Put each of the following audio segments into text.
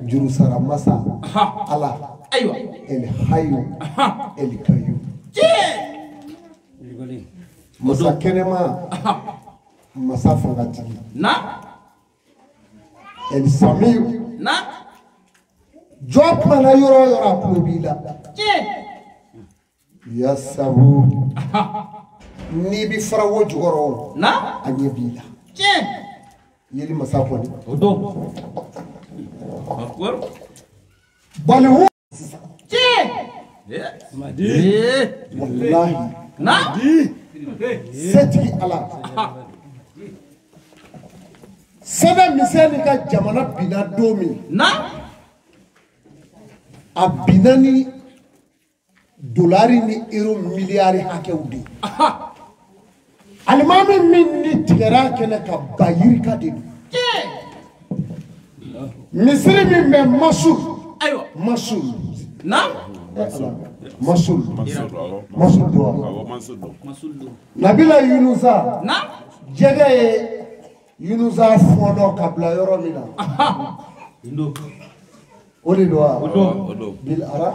Jurusara masa Ala ayiwa El Hayu El Kayu masa kɛnɛma masa fangatigi El Samiyu jɔn kumana yɔrɔ o yɔrɔ a tulo b'i la yasabu n'i bi fara wo jukɔrɔ o a ɲɛ b'i la yeli masa kɔni o don balihu wallahi setigi Ala sɛbɛn misɛnni ka jamana binna don min a binna ni dolari ni euro miliyari hakɛw de ye alimami min ni tigɛra kɛnɛ ka ba yirika de don misiri min bɛ Masur Masur Masul Masul don Nabila Yunusa jɛgɛ ye Yunusa fɔɔnɔ ka bila yɔrɔ min na o de don wa bil ara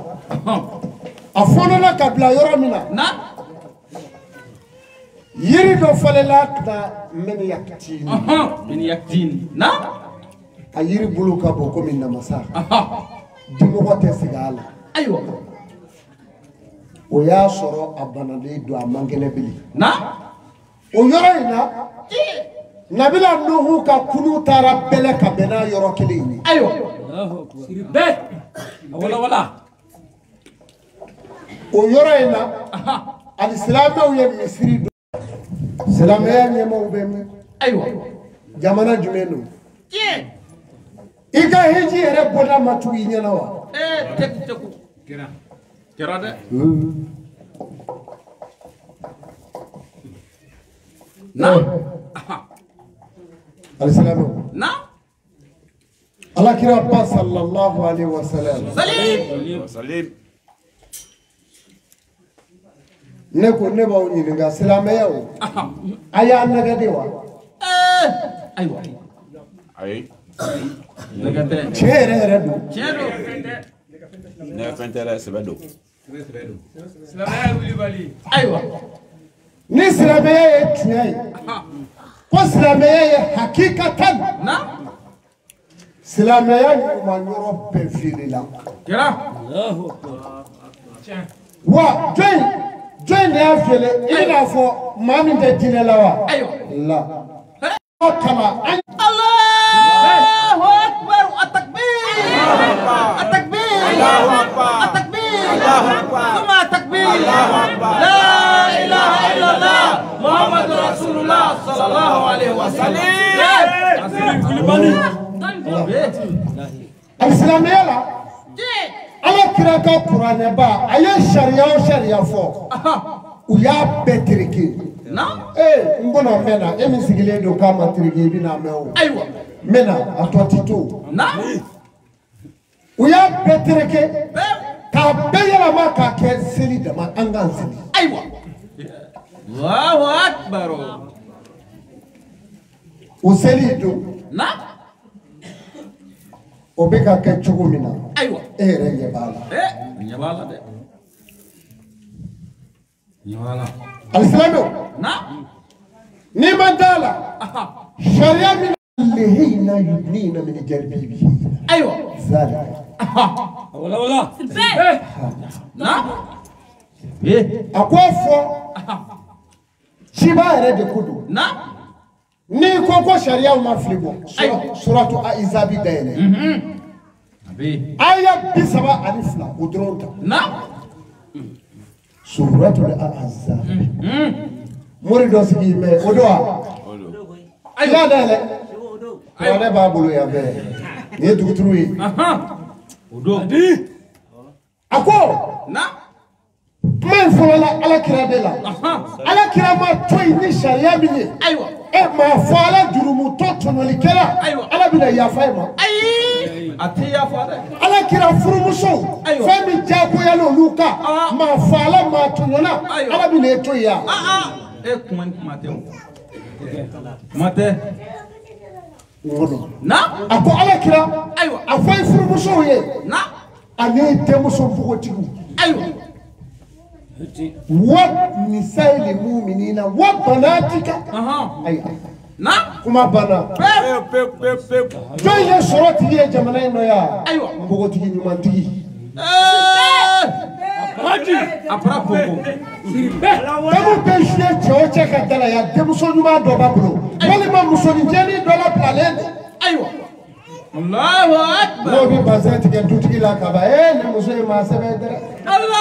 a fɔɔnɔla ka bila yɔrɔ min na yiri dɔ falenla ka mɛniyakitini a yiri bulu ka bon komi namasa dimɔgɔ tɛ sigi a la ayiwa o y'a sɔrɔ a banalen don a man kɛnɛ bilen o yɔrɔ in na Nabila Nuhu ka kulu taara bɛlɛ ka bɛn n'a yɔrɔ kelen in ye ayiwa o yɔrɔ in na alisilamɛw ye misiri don silamɛya ɲɛmaaw bɛ min ayiwa jamana jumɛn don i ka hiji yɛrɛ bɔda ma tugu i ɲɛna wa teku kɛra dɛ alisilamɛw Ala kira ba sallallahu alaihi wa sallam ne ko ne b'aw ɲininka silamɛya o a y'a nɛgɛ de wa ayiwa ayi tiɲɛ yɛrɛ yɛrɛ don tiɲɛ don ne fɛn tɛ dɛ sɛbɛ don silamɛya wulibali ayiwa ni silamɛya ye tiɲɛ ye ko silamɛya ye hakikatan silamɛya ɲuman yɔrɔ bɛɛ feere la kɛra wa jɔn de y'a feere i bɛna fɔ maa min tɛ diinɛ la wa la kama an Allahu akbar at-takbir at-takbir at-takbir thumma at-takbir la ilaha illallah Muhammadur Rasulullah sallallahu alaihi wasallam alisilamɛya la Ala kira ka kuranɛba a ye sariya o sariya fɔ u y'a bɛɛ tereke n bɔnna n bɛ na e min sigilen don k'a ma tereke i bɛna mɛn o ayiwa n bɛ na a tɔ ti to u y'a bɛɛ tereke k'a bɛɛ yɛlɛma k'a kɛ seli dama an k'an seli ayiwa Allahu akbar o seli don o bɛ ka kɛ cogo min na ayiwa e yɛrɛ ɲɛ b'a la ɲɛ b'a la dɛ ɲɛ b'a la alisilamɛw n'i ma da la sariya min lehina yudnina min jalbibihi ayiwa zalika wala wala a ko fɔ ciba yɛrɛ de ko don n'i ko ko sariyaw ma fili bɔ suratu Ahizabi dayɛlɛ aya 32 o dɔrɔn ta suratu Ahzab mori dɔ sigi mɛ o don wa i y'a dayɛlɛ kuranɛ b'a bolo yan fɛ nin ye duguturu ye a ko kuma in fɔlɔla Ala kira de la Ala kira ma to yen ni sariya min ye e maa fɔ Ala jurumutɔ tɔɲɔlikɛla Ala bɛna yafa e ma ayi a tɛ yafa dɛ Ala kira furumusow fɛn min diyagoyalen olu kan maa fɔ Ala maa tɔɲɔna Ala bɛna e to yen yan e kuma ni kuma tɛ o kuma tɛ A ko ala kira a fɔ i furumusow ye ani denmuso npogotigiw wa nisa'il mu'minina wa banatika ayiwa kuma banna jɔn ye sɔrɔ tigi ye jamana in nɔ yan npogotigi ɲumantigi a fɔra koko denw bɛ jouer cɛ o cɛ ka da la yan denmuso ɲuman dɔ b'a bolo walima musoninjɛnin dɔ labilalen don ayiwa Allahu akbar n'o bɛ bazɛn tigɛ dutigi la ka ban ee nin muso ye maa sɛbɛ ye dɛ Allah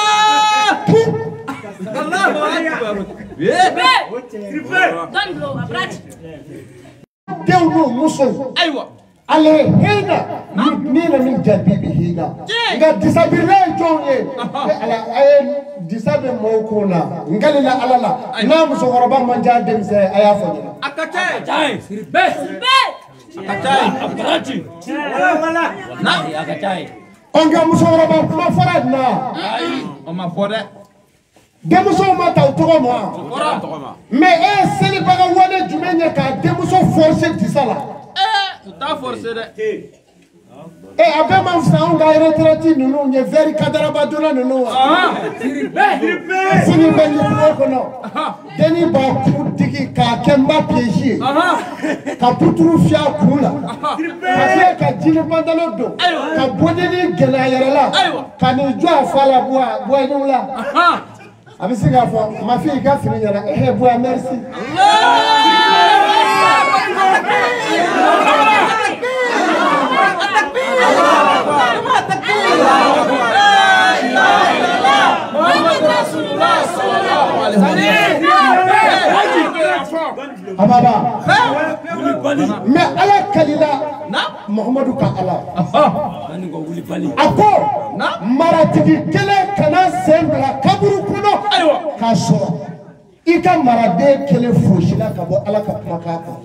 Allahu akbar denw n'u musow ayiwa ale hina ni min jalbibihinna nka disabirila ye jɔnw ye ala a ye disa bɛ mɔgɔw kun na n kalila ala la n'a musokɔrɔba man ca denmisɛn a y'a fɔ ɲɛna a ka ca ye a ka ca ye a baraji a ka ca ye ɔ nka musokɔrɔba kuma fɔra nin na o ma fɔ dɛ denmusow ma ta u tɔgɔ ma mais e ye selibaga wale jumɛn ye k'a denmuso forcer disa la u t'a forcer dɛ a bɛɛ ma fisa anw ka retraite ninnu ye vɛri kadarabadonna ninnu wa sini bɛ ɲɛmɔgɔ kɔnɔ denni b'a kun digi k'a kɛ n ba piège ye ka puturu fiyɛ a kun la ka tila ka jini pantalon don ka bɔdeni gɛlɛ a yɛrɛ la ka n'i jɔ a fa la buwa la a bɛ se k'a fɔ ma fille i ka fini ɲɛna ehe buwa merci. Ababa mais ala kalila Muhammadu ka ala a ko maratigi kelen kana sen bila kaburu kɔnɔ k'a sɔrɔ i ka maraden kelen fosila ka bɔ ala ka kumakan kan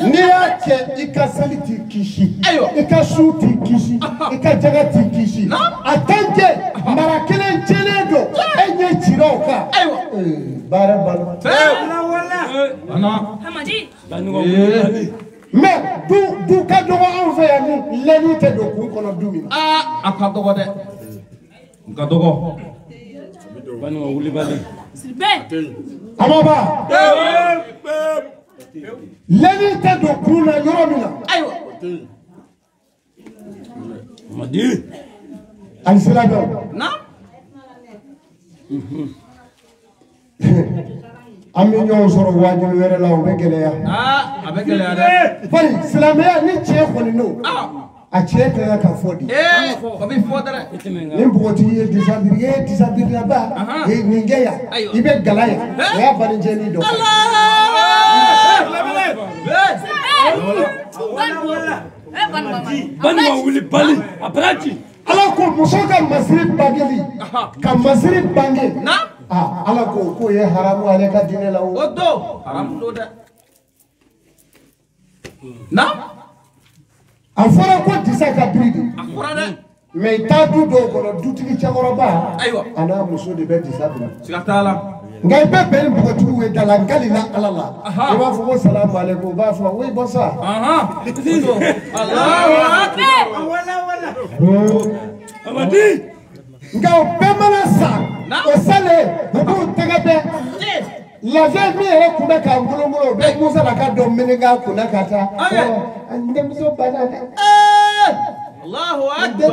n'i y'a kɛ i ka seli t'i kisi i ka su t'i kisi i ka jaga t'i kisi a tant que mara kelen tiɲɛnen don e ɲɛ cira o kan baara banna mais du ka dɔgɔ anw fɛ yan ni lɛni tɛ don kun kɔnɔ du min na. A ka dɔgɔ dɛ n ka dɔgɔ. Amaba lɛni tɛ don kun na yɔrɔ min na. Ayiwa. Alisilamɛw. An bɛ ɲɔgɔn sɔrɔ wajibi wɛrɛ la o bɛ gɛlɛya. A bɛ gɛlɛya dɛ. Bari silamɛya ni tiɲɛ kɔni don. A tiɲɛ ka kan ka fɔ de. O bɛ fɔ dɛ. Ni npogotigi ye disabiri ye disabirilaba ye nin kɛ yan i bɛ gala yan o y'a banicɛnin dɔ. Balima wuli bali a baraji. Ala ko muso ka masiri bangeli ka masiri bange. Ala ko k'o ye haramu ale ka diinɛ la o. O don haramu don dɛ. A fɔra ko disa ka biri de. A fɔra dɛ. Mais i taa du dɔw kɔnɔ dutigi cɛkɔrɔba. Ayiwa. A n'a muso de bɛ disa bila. Siga t'a la. Nka i bɛ bɛn ni npogotigiw ye da la n kalila ala la. I b'a fɔ ko salamu aleykum u b'a fɔ oui bonsoir. Allahu akbar. Amadi. Nka o bɛɛ mana sa. O salen u b'u tɛgɛ bɛɛ. Lajɛ min yɛrɛ kun bɛ k'a ngolongolo o bɛ Musa la ka dɔ meleke a kunna ka taa. N denmuso banna dɛ. Allahu akbar.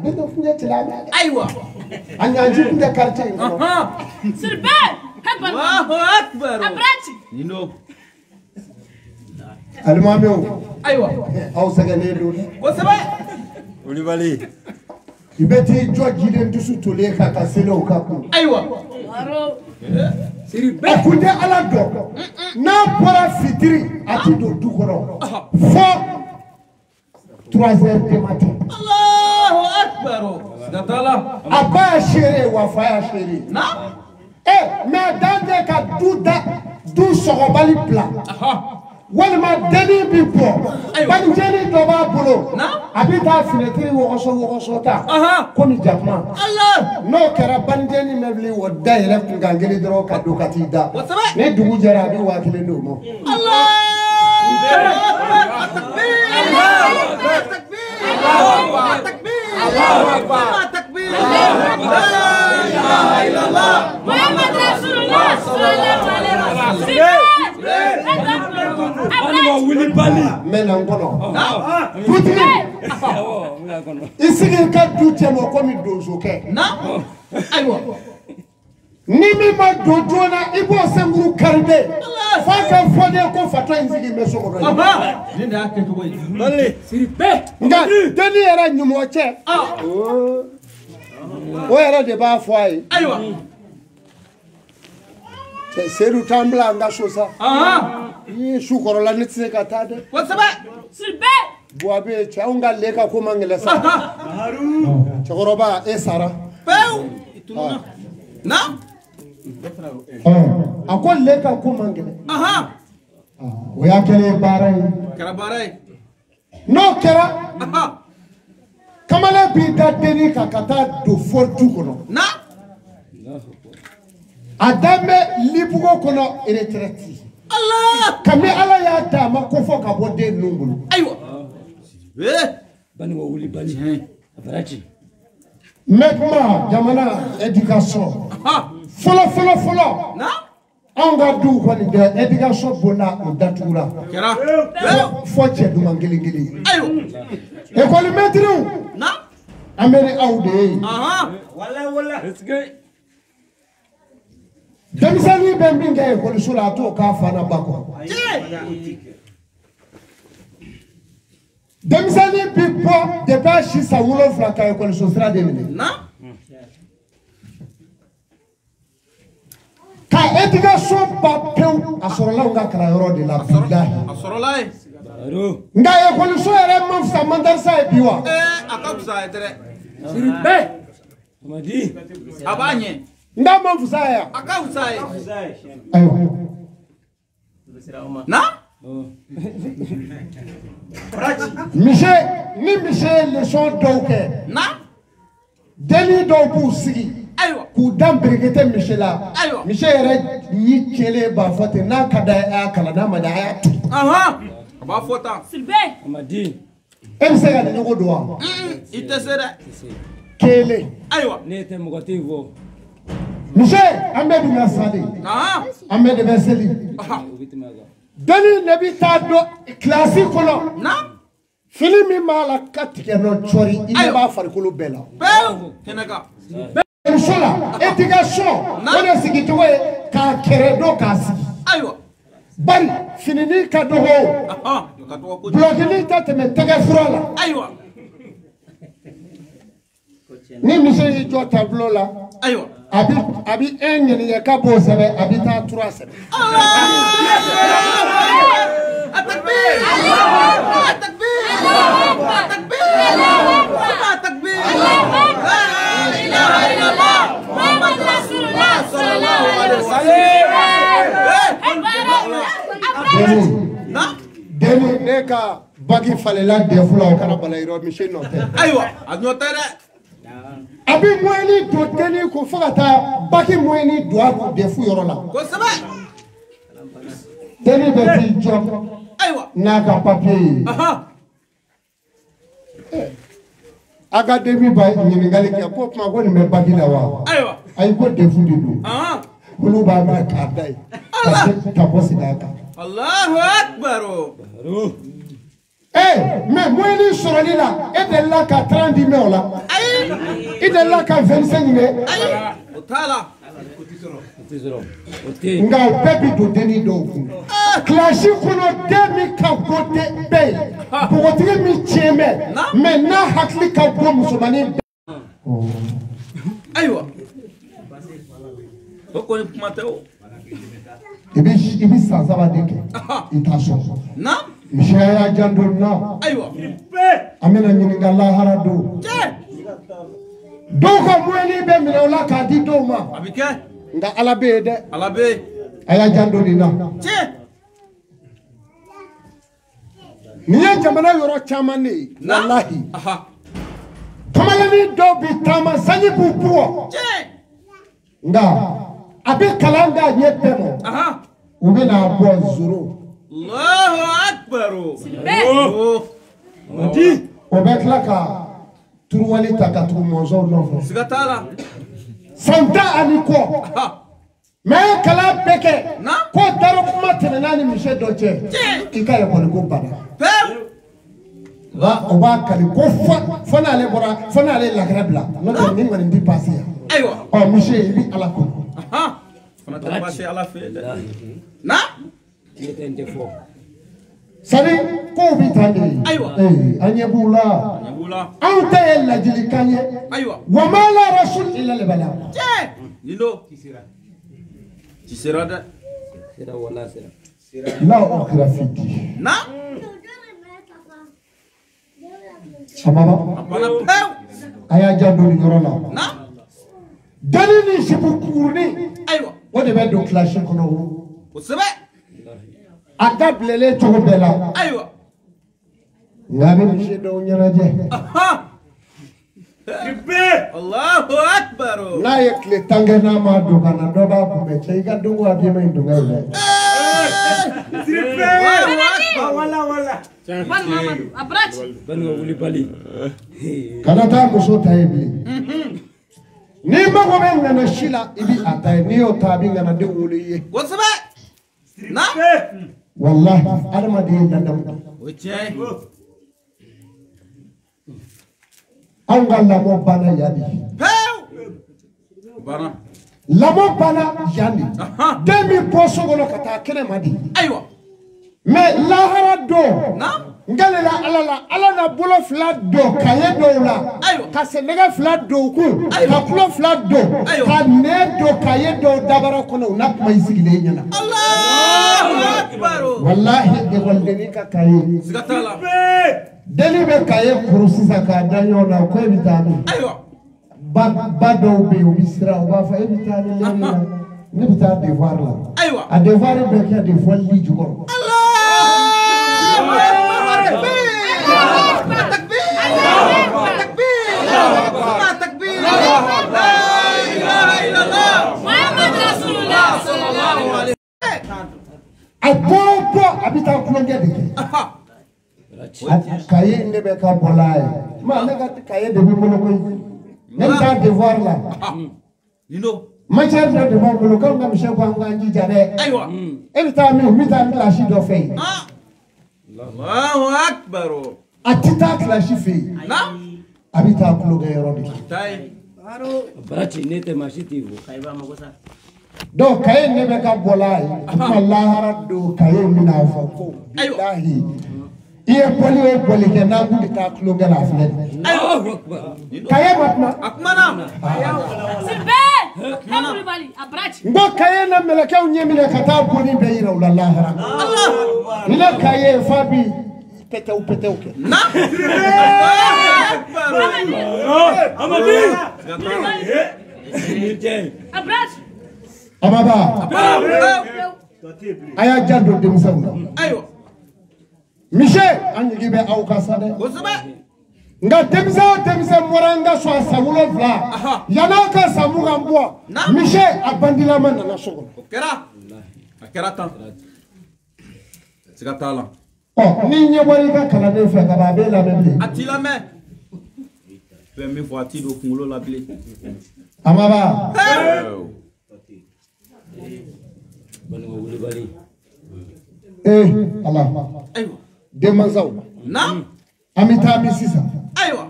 Den bɛ funɛ tilamɛ. Ayiwa. A ɲanji kun tɛ quartier in kɔnɔ. Siribe. Allahu akbar. Nino. Alimamiw. Ayiwa. Aw sɛgɛnnen don dɛ. Kosɛbɛ. Wulibali. I bɛ t'i jɔ jiden dusu tolen kan ka seli o kan kun. Ayiwa. A kun tɛ ala dɔn n'a bɔra fitiri a ti don du kɔnɔ fo 3 heures du matin. Allahu akbar. Siga t'a la. A ba y'a seere wa fa y'a seere. Mais a dan tɛ ka du da du sɔgɔbali bila. Walima dennin bi bɔ banicɛnin dɔ b'a bolo a bɛ taa finɛtiri wɔgɔsɔ ta komi jakuma n'o kɛra banicɛnin bɛ wuli o da yɛlɛ kunkan kelen dɔrɔn ka don ka t'i da ni dugu jɛra a bɛ 5000 d'o ma. الله أكبر التكبير لا إله إلا الله محمد رسول الله صلى الله عليه وسلم. I ka du cɛ ma komi donsokɛ. Ni min ma don joona i b'o senkuru kari de f'a ka fɔ de ko fatɔ in sigi bɛ so kɔnɔ. Nin de y'a kɛcogo ye. Nka denni yɛrɛ ɲuman cɛ o yɛrɛ de b'a fɔ a ye. Ayiwa. Seydou t'an bila an ka so sa. Ni su kɔrɔla ne tɛ se ka taa dɛ. Kosɛbɛ. Buwa bɛ yen cɛ anw ka le ka ko man gɛlɛn sa. Cɛkɔrɔba e sara. Pewu. Na. A ko le ka ko man gɛlɛn. O y'a kɛlen ye baara ye. Kɛra baara ye. N'o kɛra. Kamalen b'i da denni kan ka taa don fo du kɔnɔ. Na. A dan bɛ libugo kɔnɔ retraite. Allah. Kami Ala y'a d'a ma ko fɔ ka bɔ den ninnu bolo. Ayiwa. Bani wa wuli bani. A faraji. N bɛ kuma jamana éducation. Fɔlɔ fɔlɔ fɔlɔ. Na. Anw ka duw kɔni dɛ éducation bonna o datugura. Kɛra. Fɔ cɛ duman kelen kelen. Ayiwa. École maîtrew. Na. An bɛ ni aw de ye. Wala wala. Denmisɛnnin bɛ min kɛ ekɔliso la a t'o k'a fa n'a ba kɔrɔ. Denmisɛnnin bi bɔ depuis a si san 7 ka ekɔliso sira de minɛ. Ka éducation ban pewu a sɔrɔla anw ka kalanyɔrɔ de la bilahi. A sɔrɔla yen. Nka ekɔliso yɛrɛ man fisa madarasa ye bi wa. A ka fisa ye dɛ. A b'a ɲɛ. Nka man fisa ye. A ka fisa ye. Ayiwa. Na. Mise ni mise ye leçon dɔw kɛ. Na. Denni dɔw b'u sigi. Ayiwa. K'u da berekete mise la. Ayiwa. Mise yɛrɛ ɲi tiɲɛlen b'a fɔ ten n'a ka d'a ye a y'a kalan n'a ma d'a ye a y'a to. A b'a fɔ tan. E bɛ se ka nin ɲɔgɔn don wa? I tɛ se dɛ. Kelen. Ayiwa. Ne tɛ mɔgɔ tɛ fɔ. Mise an bɛɛ dun ka sali. An bɛɛ de bɛ seli. Denni de bɛ taa don kilasi kɔnɔ. Fini min b'a la ka tigɛ nɔ cɔri i ɲɛ b'a farikolo bɛɛ la. Pewu. Kɛnɛ kan. Muso la éducation o de sigicogo ye k'a kɛrɛ dɔn k'a sigi. Ayiwa. Bari finini ka dɔgɔ o. Bulɔkini tɛ tɛmɛ tɛgɛ fura la. Ayiwa. Ni muso y'i jɔ tableau la. Ayiwa. A bi un ɲininka k'a b'o sɛbɛn a bɛ taa 3 sɛbɛn. Denni ne ka bagi falenla dɛfu la o kana bala yɔrɔ misi nɔ tɛ. Ayiwa a nɔ tɛ dɛ. A bɛ moyenne don denni kun fo ka taa baki moyenne don a kun dɛfu yɔrɔ la. Kosɛbɛ. Denni bɛ t'i jɔ. Ayiwa. N'a ka papiye ye. Académie b'a ɲininkali kɛ ko tuma ko nin bɛ baki la wa. Ayiwa. Ayi ko dɛfu de don. Olu b'a minɛ k'a da yen. Ka bɔ segin a kan. Allahu akbar. Mais moyenne sɔrɔli la e delila ka 30 mɛn o la. Ayi. I delila ka 25 mɛn. Ayi. O t'a la. Nka o bɛɛ bi don denni dɔw kun. Kilasi kɔnɔ den min ka go den bɛɛ ye. Npogotigi min tiɲɛ bɛ. Mais n'a hakili ka go musomanin bɛɛ. Ayiwa. O kɔni kuma tɛ o. I bɛ san 3 de kɛ. I t'a sɔrɔ. Na. Misiya y'a janto nin na. Ayiwa. An bɛna ɲininka lahara don. Dɔw ka moyenne bɛ minɛ o la k'a di dɔw ma. A bɛ kɛ. Nka Ala bɛ yen dɛ. Ala bɛ yen. A y'a janto nin na. Nin ye jamana yɔrɔ caman de ye. Walahi. Kamalennin dɔw bɛ taama sanji b'u bugɔ. Nka a bɛ kalan d'a ɲɛ bɛɛ ma. U bɛ n'a bɔ zoro. Allahu akbar. akbar. O bɛ tila ka turuwali ta ka tugu mɔnzɔnw nɔfɛ. Siga t'a la. San 10 ani kɔ. Mais kalan bɛɛ kɛ. Ko daro kuma tɛmɛna ni misi dɔ cɛ. I ka ekɔli ko banna. O b'a kali ko fo n'ale bɔra fo n'ale lagɛrɛ bila n'o tɛ nin kɔni ti passe yan. Ayiwa. Ɔ misi i bɛ Ala kɔnɔ. Fana tɛ passe Ala fɛ dɛ. Na. Sani kow bɛ tan de. Ayiwa. An ɲɛ b'u la. Anw ta ye ladilikan ye. Ayiwa. Wa ma la rasul illa al-balagh. Tiɲɛ. Nin don. Ci sera dɛ. Sera wala sera. La okra fiti. Na. A ma ban. A banna pewu. A y'a janto nin yɔrɔ la. Na. Dali ni sipu kurunin. Ayiwa. O de bɛ don kilasi kɔnɔ. Kosɛbɛ. A da bilelen cogo bɛɛ la. Ayiwa. Nka a bɛ misi dɔw ɲɛnajɛ. Allahu akbar. N'a ye tile 10 kɛ n'a ma don ka na dɔ b'a kunbɛn cɛ i ka donko a biɲɛma in don ka ye dɛ. Kana taa muso ta ye bilen. N'i mago bɛ ŋana si la i bɛ a ta ye n'i y'o ta a bɛ ŋanadenw wolo i ye. Kosɛbɛ. Na. Walahi adamaden ye ladamu. O ye tiɲɛ ye. Anw ka lamɔ banna yan de. Pewu. Banna. Lamɔ banna yan de. Den min bɔ so kɔnɔ ka taa kɛnɛ ma de. Ayiwa. Mais lahara don. Na. N galela Ala la Ala na bolo 2 don kaye dɔw la. Ayiwa. Ka sɛnɛgɛ 2 don u kun. Ka kulo 2 don. Ayiwa. Ka nɛn don kaye dɔw dabara kɔnɔ u n'a kuma i sigilen ɲɛna. Allahu akbar. Walahi ekɔlidennin ka kaye. Siga t'a la. Denni bɛ kaye kuru sisan k'a da ɲɔgɔn na ko e bɛ taa min. Ayiwa. Ba dɔw bɛ yen u bɛ siran u b'a fɔ e bɛ taa ni lɛri la ne bɛ taa devoir la. Ayiwa. A devoir bɛ kɛ de fɔ li jukɔrɔ. A bɔ a bɛ taa tulonkɛ de kɛ. Kaye in de bɛ ka bɔ n'a ye. Ma ne ka kaye de bɛ n bolo koyi. Ne bɛ taa devoir la. Matière dɔ de b'an bolo k'anw ka misi ko an k'an jija dɛ. Ayiwa. E bɛ taa min n bɛ taa kilasi dɔ fɛ yen. Allahu akbar. A tɛ taa kilasi fɛ yen. A bɛ taa tulonkɛ yɔrɔ de. Baraji ne tɛ maa si t'i fo. Donc kaye ne bɛ ka bɔ n'a ye. A bɛna lahara don kaye min n'a fɔ ko bilahi. I ye bɔli o bɔli kɛ n'a kun bɛ taa tulonkɛ la a filɛ nin ye. Kaye ma kuma. A kumana. N ko kaye na mɛlɛkɛw ɲɛ minɛ ka taa bɔli bɛɛ yira u la lahara. Ne kaye fa bi pɛtɛw pɛtɛw kɛ. Na. Amaba. A y'a janto denmisɛnw na. Ayiwa. Misi an jigi bɛ aw ka sa dɛ. Kosɛbɛ. Nka denmisɛn o denmisɛn bɔra n ka so a san 7 yann'a ka san 20 bɔ. Misi a bandilama nana so kɔnɔ. O kɛra. A kɛra tan. Siga t'a la. Ɔ n'i ɲɛ bɔra i ka kalanden fɛ ka ban a b'e lamɛn bilen. A t'i lamɛn. Fɛn min fɔ a t'i don kunkolo la bilen. Amaba. Ala. Ayiwa. Denmansaw. Naam. An bɛ taa min sisan. Ayiwa.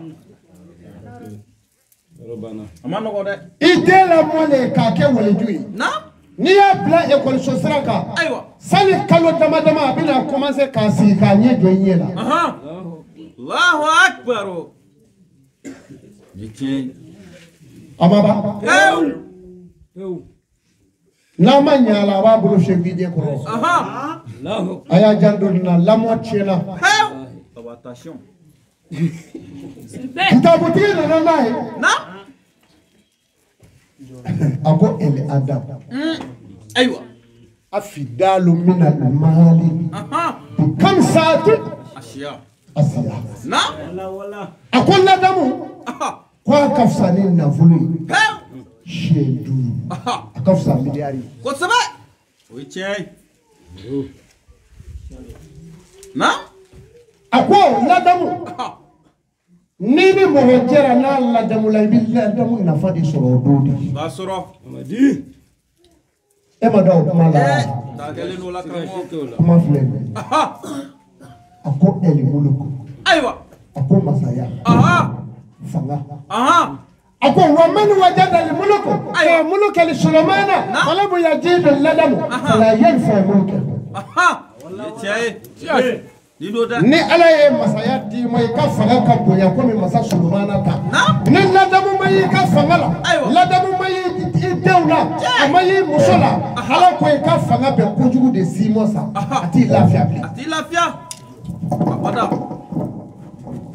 A ma nɔgɔn dɛ. I den lamɔlen k'a kɛ waliju ye. Naam. N'i y'a bila ekɔliso sira kan. Ayiwa. Sani kalo dama dama a bɛna commencer k'a sigi k'a ɲɛ jɔ i ɲɛ la. Allahu akbar. Ni tiɲɛ ye. A ma ban. Pewu. N'a ma ɲɛ a la a b'a bolo fiyɛ k'i ɲɛ kɔrɔ. A y'a janto nin na lamɔ tiɲɛna. Attention. Kitabutigi nana n'a ye. A ko el adam. Ayiwa. Afidalu min al mali. Kamsati. Asiya. Asiya. Na. A ko ladamu. Ko a ka fisa ni nafolo ye. Siɲɛ 5. A ka fisa miliyari ye. Kosɛbɛ. O ye tiɲɛ ye. A ko ladamu ni ni mɔgɔ jɛra n'a ladamu la i bɛ ladamu nafa de sɔrɔ o don de. B'a sɔrɔ. E ma da o kuma la. Kuma filɛ nin ye. A ko ɛlimuluku. Ayiwa. A ko masaya. Fanga. A ko wa man wajada al-mulku mulka li Sulaymana falamu yajidu al-ladamu fala yanfa mulkahu. Ni Ala ye masaya d'i ma i ka fanga ka bonya komi masa Sulemana ta. Ni ladamu ma y'i ka fanga la, ladamu ma y'i denw la, a ma y'i muso la, Ala ko i ka fanga bɛ kojugu de s'i ma sa, a t'i lafiya bilen. A t'i lafiya.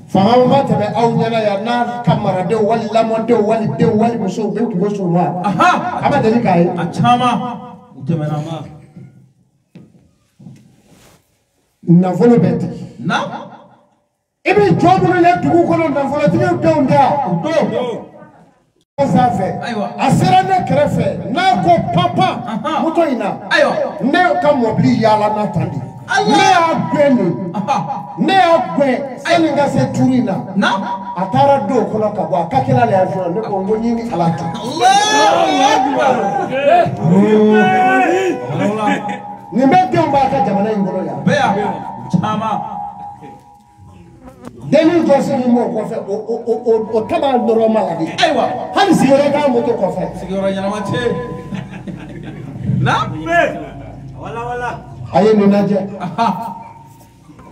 Fanga ma tɛmɛ aw ɲɛna yan n'a ka maradenw wali lamɔdenw wali denw wali musow bɛ kungo s'u ma. A ma deli k'a ye. A caman. U tɛmɛna ma. Nafolo bɛ di. I bɛ jɔ minnu ye dugu kɔnɔ nafolotigiw denw tɛ wa? O don. Sanfɛ. A sera ne kɛrɛfɛ n'a ko papa moto in na. Ne ka mɔbili yaala n'a tan de. Ne y'a gɛn de. Ne y'a gɛn sani n ka se turu in na. A taara don o kɔnɔ ka bɔ a ka kɛla la yan fɔlɔ ne ko n ko ɲini Ala to. Nin bɛɛ denw b'a ka jamana in kɔnɔ yan. Bɛɛ yan. Caman. Dennin jɔ sigi m'o kɔfɛ o ta b'a nɔrɔ ma la de. Ayiwa. Hali sigiyɔrɔ t'a moto kɔfɛ. Sigiyɔrɔ ɲɛnama tɛ yen. Na. Wala wala. A ye nin lajɛ.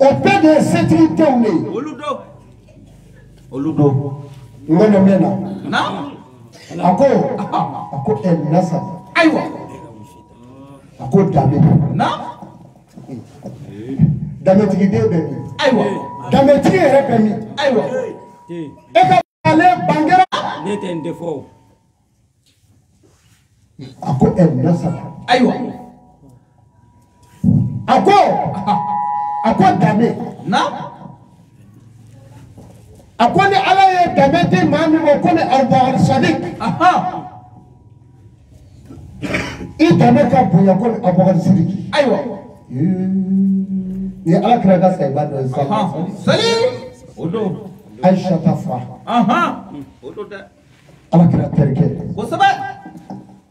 O bɛɛ de ye setigi denw de ye. Olu don. Olu don. N ko nin bɛ na. Na. A ko ɛ nasa. Ayiwa. A ko danbe. Na. Danbetigiden bɛ min? Ayiwa. Danbetigi yɛrɛ bɛ min? Ayiwa. E ka ale bangera. Ne tɛ n defɔ. A ko ɛ nasa. Ayiwa. A ko danbe. Na. A ko ni Ala ye danbe di maa min ma ko ni Abubakar Sadiq. I danbe ka bonya ko ni Abubakar Sidiki. Ayiwa. Ni Ala kira ka sahiba dɔ ye sali. O don. Aisha ta fa. O don dɛ. Ala kira terikɛ. Kosɛbɛ.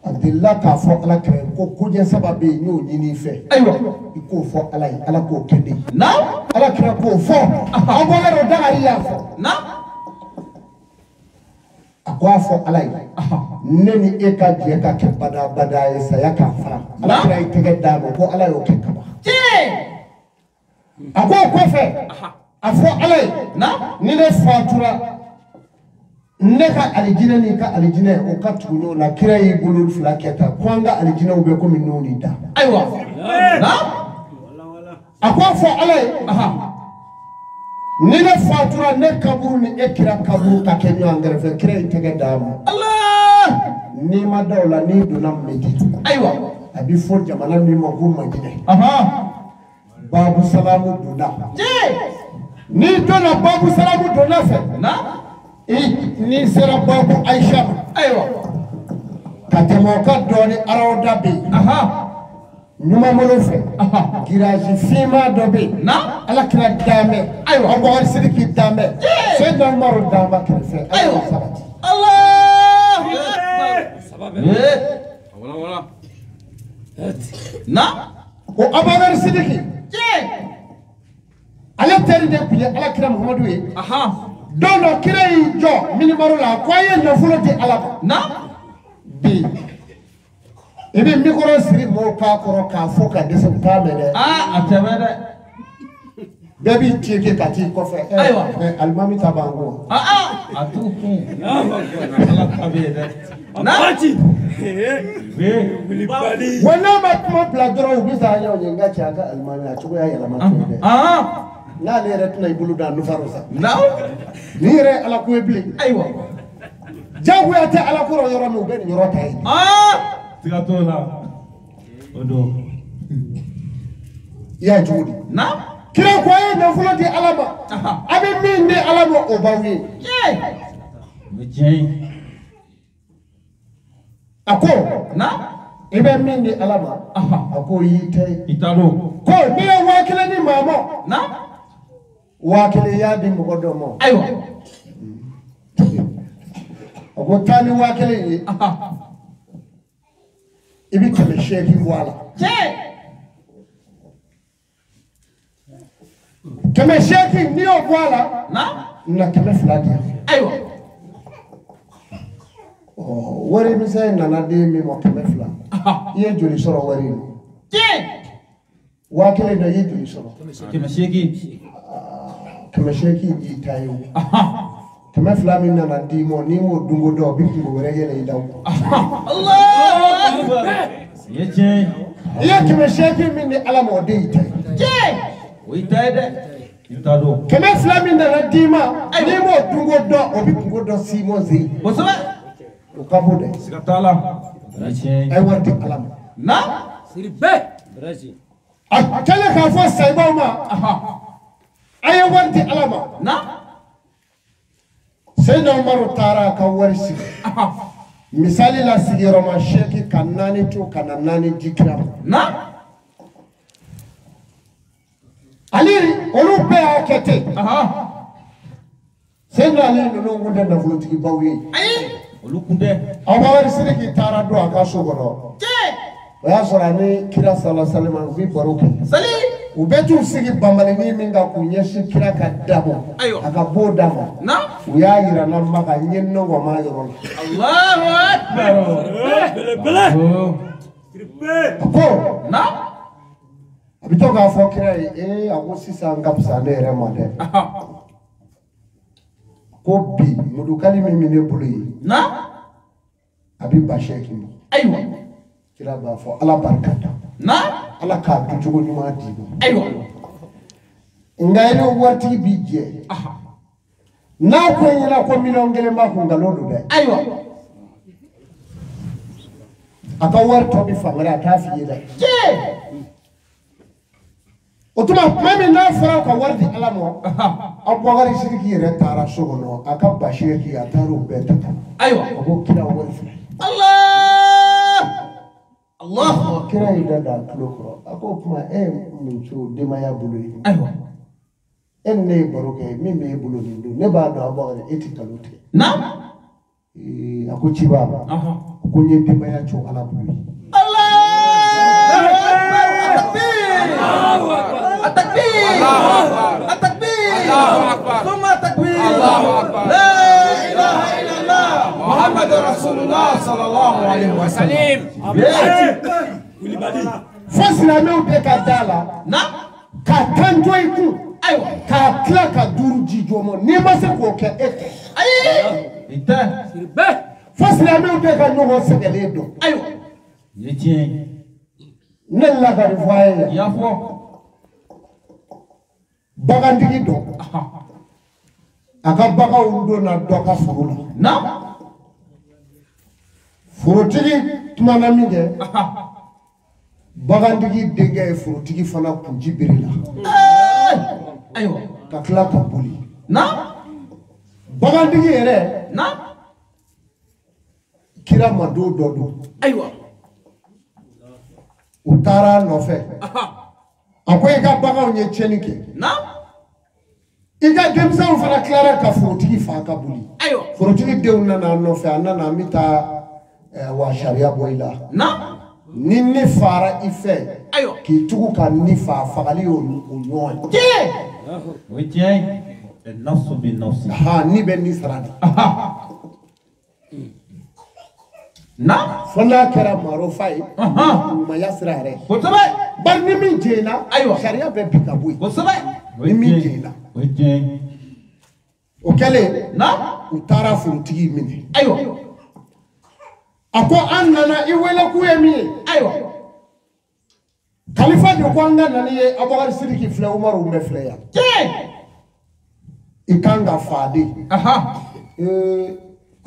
A delila k'a fɔ Ala kira ye ko koɲɛ saba bɛ yen n y'o ɲini i fɛ. Ayiwa. I k'o fɔ Ala ye Ala k'o kɛ ne ye. Naam. Ala kira k'o fɔ. Abubakar o dagari y'a fɔ. Naam. A ko a fɔ Ala ye. Ne ni e ka jɛ ka kɛ badabada ye saya k'a fara. Ala kira y'i tɛgɛ d'a ma ko Ala y'o kɛ kaban. A ko o kɔfɛ a fɔ Ala ye. Ni ne fatura ne ka alijinɛ n'i ka alijinɛ o ka tugu ɲɔgɔn na kira y'i bolo fila kɛ tan ko an ka alijinɛw bɛ komi n'o ni da. Ayiwa. A ko a fɔ Ala ye. Ni ne fatura ne kaburu ni e kira kaburu ka kɛ ɲɔgɔn kɛrɛfɛ kira y'i tɛgɛ d'a ma. N'i ma da o la n'i donna Medina. Ayiwa. A bɛ fɔ jamana min ma ko Madinɛ. Babu Salamu donda. N'i donna Babu Salamu donda fɛ. N'i sera Babu Aisha ma. Ayiwa. Ka tɛmɛ o kan dɔɔnin Arawda bɛ yen. Ɲumanbolo fɛ. Giraji finman dɔ bɛ yen. Ala kira danbɛ. Ayiwa. Abubakar Sidiki danbɛ. Seyidina Umaru danba kɛrɛfɛ. Ayiwa. Sabati. Allahu akbar. Wala wala. Na. O Abubakar Sidiki. Ale teri de tun ye Ala kira Muhamadu ye. Don dɔ kira y'i jɔ minibaro la ko a ye nafolo di Ala ma. Na. Bi i bɛ mikoro siri mɔgɔw k'a kɔrɔ k'a fɔ ka dɛsɛ u t'a mɛn dɛ. A tɛ mɛn dɛ. Bɛɛ b'i tiɲɛ ka t'i kɔfɛ. Ayiwa. Mɛ alimami ta b'an kɔ. A t'u kun. Ala ta bɛ yen dɛ. Wa n'a ma kuma bila dɔrɔn u bɛ taa ɲɛ n ka cɛ an ka alimami a cogoya yɛlɛma t'o ye dɛ. N'ale yɛrɛ tɛna i bolo da nufaro sa. Nin yɛrɛ ye Ala ko ye bilen. Ayiwa. Jagoya tɛ Ala ko rɔ yɔrɔ min u bɛ nin yɔrɔ ta yen. Siga t'o la. O don. I y'a ye cogo di? Kira ko a ye nafolo di Ala ma. A bɛ min di Ala ma o b'aw ye. O ye tiɲɛ ye. A ko. I bɛ min di Ala ma. A ko y'i ta ye. I ta don. Ko n'i ye 1000 di maa ma. 1000 i y'a di mɔgɔ dɔ ma. Ayiwa. A ko taa ni 1000 ye. I bɛ 800 bɔ a la. 800 n'i y'o bɔ a la. Na 200 di yan. Ayiwa. Wari misɛn nana di min ma 200. I ye joli sɔrɔ wari in na? 1000 na i ye joli sɔrɔ? 800. 800 y'i ta ye o. 200 min nana d'i ma n'i m'o dunko dɔn o bɛ kungo wɛrɛ yɛlɛ i la o. Allahu akbar. I ye tiɲɛ ye. I ye 800 min di Ala ma o de y'i ta ye. O y'i ta ye dɛ. I t'a dɔn. 200 min nana d'i ma n'i m'o dunko dɔn o bɛ kungo dɔ s'i ma zen. Kosɛbɛ. O ka bon dɛ. Siga t'a la. O ye tiɲɛ ye. A ye wari di Ala ma. Na. A kɛlen k'a fɔ sayibaw ma. A ye wari di Ala ma. Na. Seyidina Umaru taara a ka wari sigi. Misali la sigiyɔrɔma 8 ka 4 to ka na 4 di kira ma. Na. Ali olu bɛɛ y'a kɛ ten. Seyidina Ali ninnu kun tɛ nafolotigibaw ye. Ayi. Olu kun tɛ. Abubakar Sidiki taara don a ka so kɔnɔ. O y'a sɔrɔ ani kira sallallahu alaihi wasallam u bɛ baro kɛ. U bɛ t'u sigi banbalinin min kan k'u ɲɛsin kira ka da ma. A ka bon da ma. U y'a yira n na Maka n ye nɔgɔma yɔrɔ la. Allahu akbar. A ko. A bɛ to k'a fɔ kira ye ee a ko sisan n ka fisa ne yɛrɛ ma dɛ. Ko bi mudukali min bɛ ne bolo yen. A bɛ 8,000 bɔ. Ayiwa. Kira b'a fɔ Ala barika da. Ala k'a duncogo ɲuman d'i ma. Ayiwa. Nka i ni waritigi b'i jɛ. N'a ko i ɲɛna ko 1 million b'a kun nkalon don dɛ. Ayiwa. A ka wari tɔ bɛ fan wɛrɛ a t'a f'i ye dɛ. O tuma tuma min n'a fɔra ka wari di Ala ma. Abubakar Sidiki yɛrɛ taara so kɔnɔ a ka 8,000 a taara o bɛɛ ta. Ayiwa. A ko kira wari filɛ. Allah. Allah. Kira y'i da don a tulo kɔrɔ a ko o tuma e ye mun to denbaya bolo ye. Ayiwa. E ni ne ye baro kɛ min bɛ e bolo nin don ne b'a dɔn Abubakar e tɛ nkalon tigɛ. A ko ciba. A ko n ye denbaya to Ala bolo ye. التكبير التكبير ثم التكبير لا اله الا الله محمد رسول الله صلى الله عليه وسلم. Fo silamɛw bɛ ka da la. Ka tan jɔ i kun. Ayiwa. K'a tila ka 5 ji jɔ ma n'i ma se k'o kɛ e tɛ. Ayi. I tɛ. Fo silamɛw bɛ ka ɲɔgɔn sɛgɛlen dɔn. Ayiwa. Ye tiɲɛ ye. Ne la ka nin fɔ a ye yan. I y'a fɔ. Bagantigi dɔ. A ka baganw donna dɔ ka foro la. Forotigi kumana min kɛ. Bagantigi denkɛ ye forotigi fana kunji bere la. Ayiwa. Ka tila ka boli. Bagantigi yɛrɛ. Kira ma don dɔ don. Ayiwa. U taara a nɔfɛ. A ko i ka baganw ye tiɲɛni kɛ. I ka denmisɛnw fana tilara ka forotigi fa ka boli. Forotigi denw nana a nɔfɛ a nana an bɛ taa wa sariya bɔ i la. Ni ne fara i fɛ. K'i tugu ka ni fa fagali y'o ɲɔgɔn ye. O ye tiɲɛ ye. Nafsu bi nafsi. Ni bɛ ni sara de. Na. Fo n'a kɛra marofa ye. Ɲumanya sira yɛrɛ. Kosɛbɛ. Bari ni min jɛnna. Ayiwa. Sariya bɛ bin ka bɔ yen. Kosɛbɛ. Ni min jɛnna. O ye tiɲɛ ye. O kɛlen. Na. U taara forotigi minɛ. Ayiwa. A ko an nana i wele k'u ye min ye. Ayiwa. Kalifa de ko an ka na n'i ye Abubakar Sidiki filɛ Umaru bɛ filɛ yan. Tiɲɛ. I kan ka fa de. A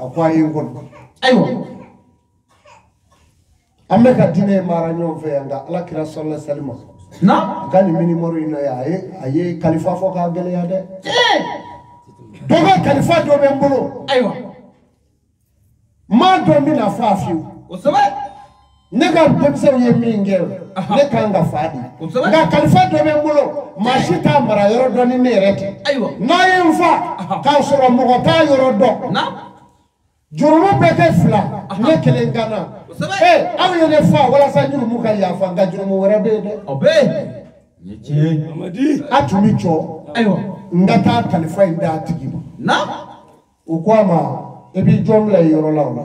ko a ye n kɔnɔ. Ayiwa. An bɛ ka diinɛ mara ɲɔgɔn fɛ yan nka Ala kira sallallahu alaihi wasallam. Na. A ka nin minimɔri in na yan a ye kalifa fɔ k'a gɛlɛya dɛ. Tiɲɛ. Dɔ ka kalifa dɔ bɛ n bolo. Ayiwa. N m'a dɔn n bɛna fɔ a fiyewu. Kosɛbɛ. Ne ka denmisɛnw ye min kɛ ne kan ka fa di nka kalifa dɔ bɛ n bolo maa si t'a mara yɔrɔ dɔn ni ne yɛrɛ tɛ n'a ye n fa k'a sɔrɔ mɔgɔ t'a yɔrɔ dɔn jurumu bɛɛ kɛ fila ne kelen ka na aw ye ne fa walasa jurumu ka yafa nka jurumu wɛrɛ bɛ yen dɛ a tun bɛ jɔ n ka taa kalifa in d'a tigi ma u ko a ma i b'i jɔ bila yɔrɔ la o la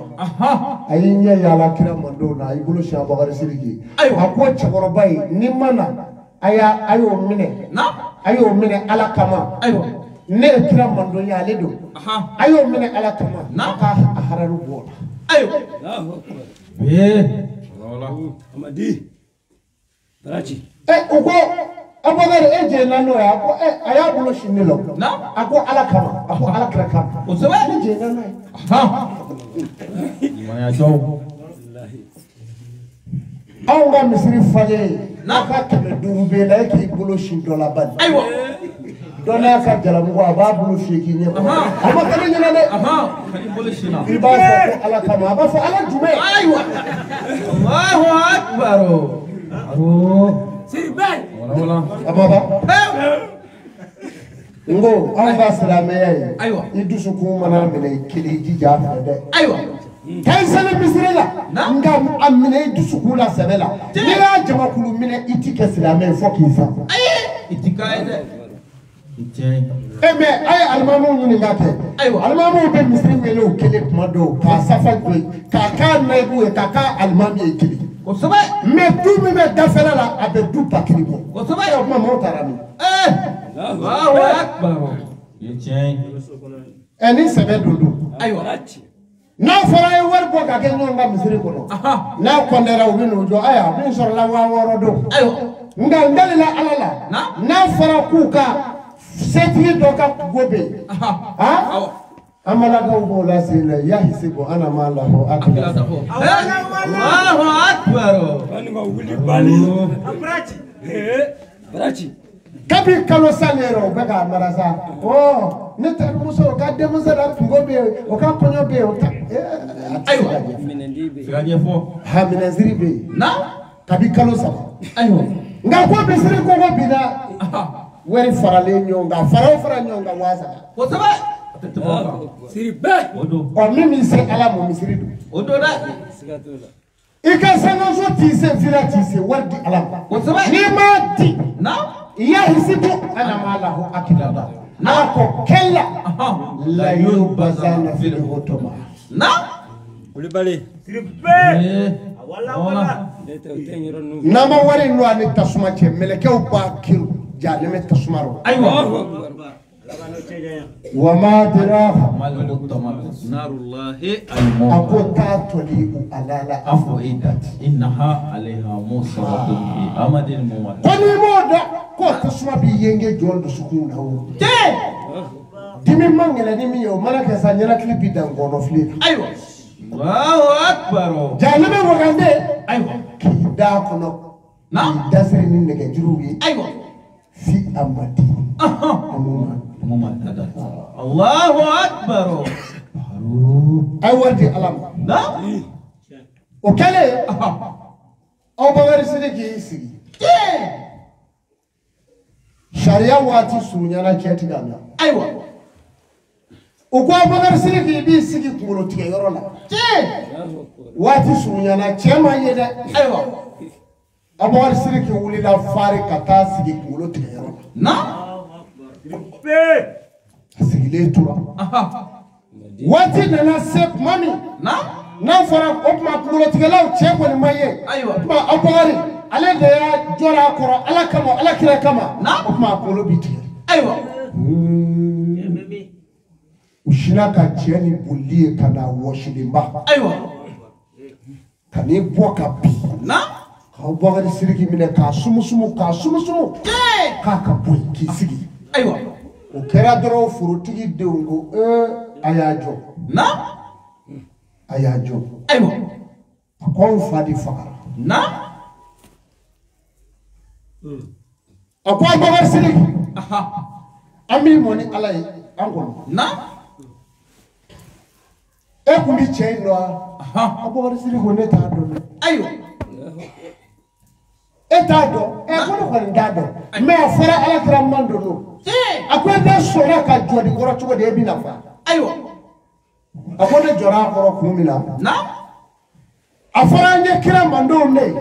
a y'i ɲɛ yaala kira mandenw na a y'i bolo siɲɛ Abubakari Sidiki a ko cɛkɔrɔba in ni ma na a y'o minɛ a y'o minɛ Ala kama ne ye kira manden ye ale don a y'o minɛ Ala kama a k'a haramu bɔ o la. U ko Abubakari e jɛnna n'o ye a ko a y'a bolo sin ne la a ko Ala kama a ko Ala kira kama ne jɛnna n'a ye. Anw ka misiri falen n'a ka 500 b'e la e k'i bolo sin dɔ la bani. Dɔ n'a ka jalamugu a b'a bolo fiyɛ k'i ɲɛ kɔrɔ a ma kɛ ne ɲɛna dɛ. I b'a fɔ ko Ala kama a b'a fɔ Ala jumɛn. Allahu akbar. A ma n ko anw ka silamɛya ye i dusukun mana minɛ i kelen i jija a fɛ dɛ. K'a seli misiri la nka a minɛ i dusukun la sɛbɛ la n'i y'a jamakulu minɛ i ti kɛ silamɛ ye fo k'i sa. I ti k'a ye dɛ. Mɛ a ye alimamiw ɲininka kɛ alimamiw bɛ misiri wele o kelen kuma dɔw k'a safa jɔ yen k'a k'a nayibu ye k'a k'a alimami ye kelen. Mɛ du min bɛ dafɛla la a bɛ du 1000 bɔ. O kuma maaw taara min. Ni sɛbɛ don. N'a fɔra a ye wari bɔ ka kɛ ɲɔgɔn ka misiri kɔnɔ n'a kɔndɛra u bɛ n'u jɔ ayiwa min sɔrɔla 6000 don. Nka n dalila Ala la n'a fɔra k'u ka setigi dɔ ka kungo bɛ yen an balakaw b'o la sen la yahisibu ana ma lahu akila. Allahu akbar. Kabi kalo san yɛrɛ u bɛ k'a mara sa ne terimuso o ka denmuso la kungo bɛ yen o ka kɔɲɔ bɛ yen o ta ayiwa minɛnsiri bɛ yen kabi kalo 3 nka ko misiri koko binna wari faralen ɲɔgɔn kan fara o fara ɲɔgɔn kan 3000. Ɔ min b'i se Ala ma misiri don. O don dɛ. I ka sangaso t'i se villa t'i se wari di Ala ma. N'i m'a di. Yahisibu ana ma lahu akilaba. Ala ko kɛla. La yubazana fil hutama. Kulibali. N'a ma wari in don a ni tasuma cɛ mɛlɛkɛw b'a kiru jahanama tasuma rɔ. Ayiwa. Wa ma adraka narullahi a ko taa toli ala la afuidat innaha alayha musaratun fi amadin muwad. Ko n'i m'o dɔn k'o tasuma b'i yenge jɔn dusukun na o. Dimi man gɛlɛn ni min ye o mana kɛ sa ɲɛnakili bi dan gɔnɔfili la. Ayiwa. Allahu akbar. Jahanama wagande. Ayiwa. K'i da kɔnɔ. K'i dasiri ni nɛgɛjuruw ye. Ayiwa. Fi amadi. Allahu akbar. A ye wari di Ala ma. O kɛlen Abubakari Sidiki y'i sigi. Sariya waati surunyana cɛ ti ka na. Ayiwa. U ko Abubakari Sidiki i b'i sigi kunkolo tigɛyɔrɔ la. Waati surunyana cɛ ma ye dɛ. Ayiwa. Abubakari Sidiki wulila fari ka taa sigi kunkolo tigɛyɔrɔ la. A sigilen tora. Waati nana se tuma min n'a fɔra o tuma kunkolotigɛlaw cɛ kɔni ma ye. Ayiwa. O tuma Abubakari ale de y'a jɔra a kɔrɔ Ala kama Ala kira kama. O tuma a kunkolo bi tigɛ. Ayiwa. U sinna ka cɛ ni bolili ye ka na wɔsilenba. Ayiwa. Ka n'i bɔ ka bin. Ka Abubakari Sidiki minɛ k'a sumusumu k'a sumusumu. K'a ka bɔ yen k'i sigi. Ayiwa. O kɛra dɔrɔn forotigi denw ko a y'a jɔ. A y'a jɔ. Ayiwa. A ko anw fa de fagara. A ko Abubakari Sidiki. An b'i mɔ ni Ala ye an kɔnɔ. E kun bi cɛ in dɔn wa? Abubakari Sidiki ko ne t'a dɔn dɛ. Ayiwa. E t'a dɔn ɛ ko ne kɔni t'a dɔn mais a fɔra ala kira man don a ko ne sɔnna ka jɔ nin kɔrɔ cogo di e bɛna fa ayiwa a ko ne jɔra a kɔrɔ kun min na a fɔra an ye kira mandenw de ye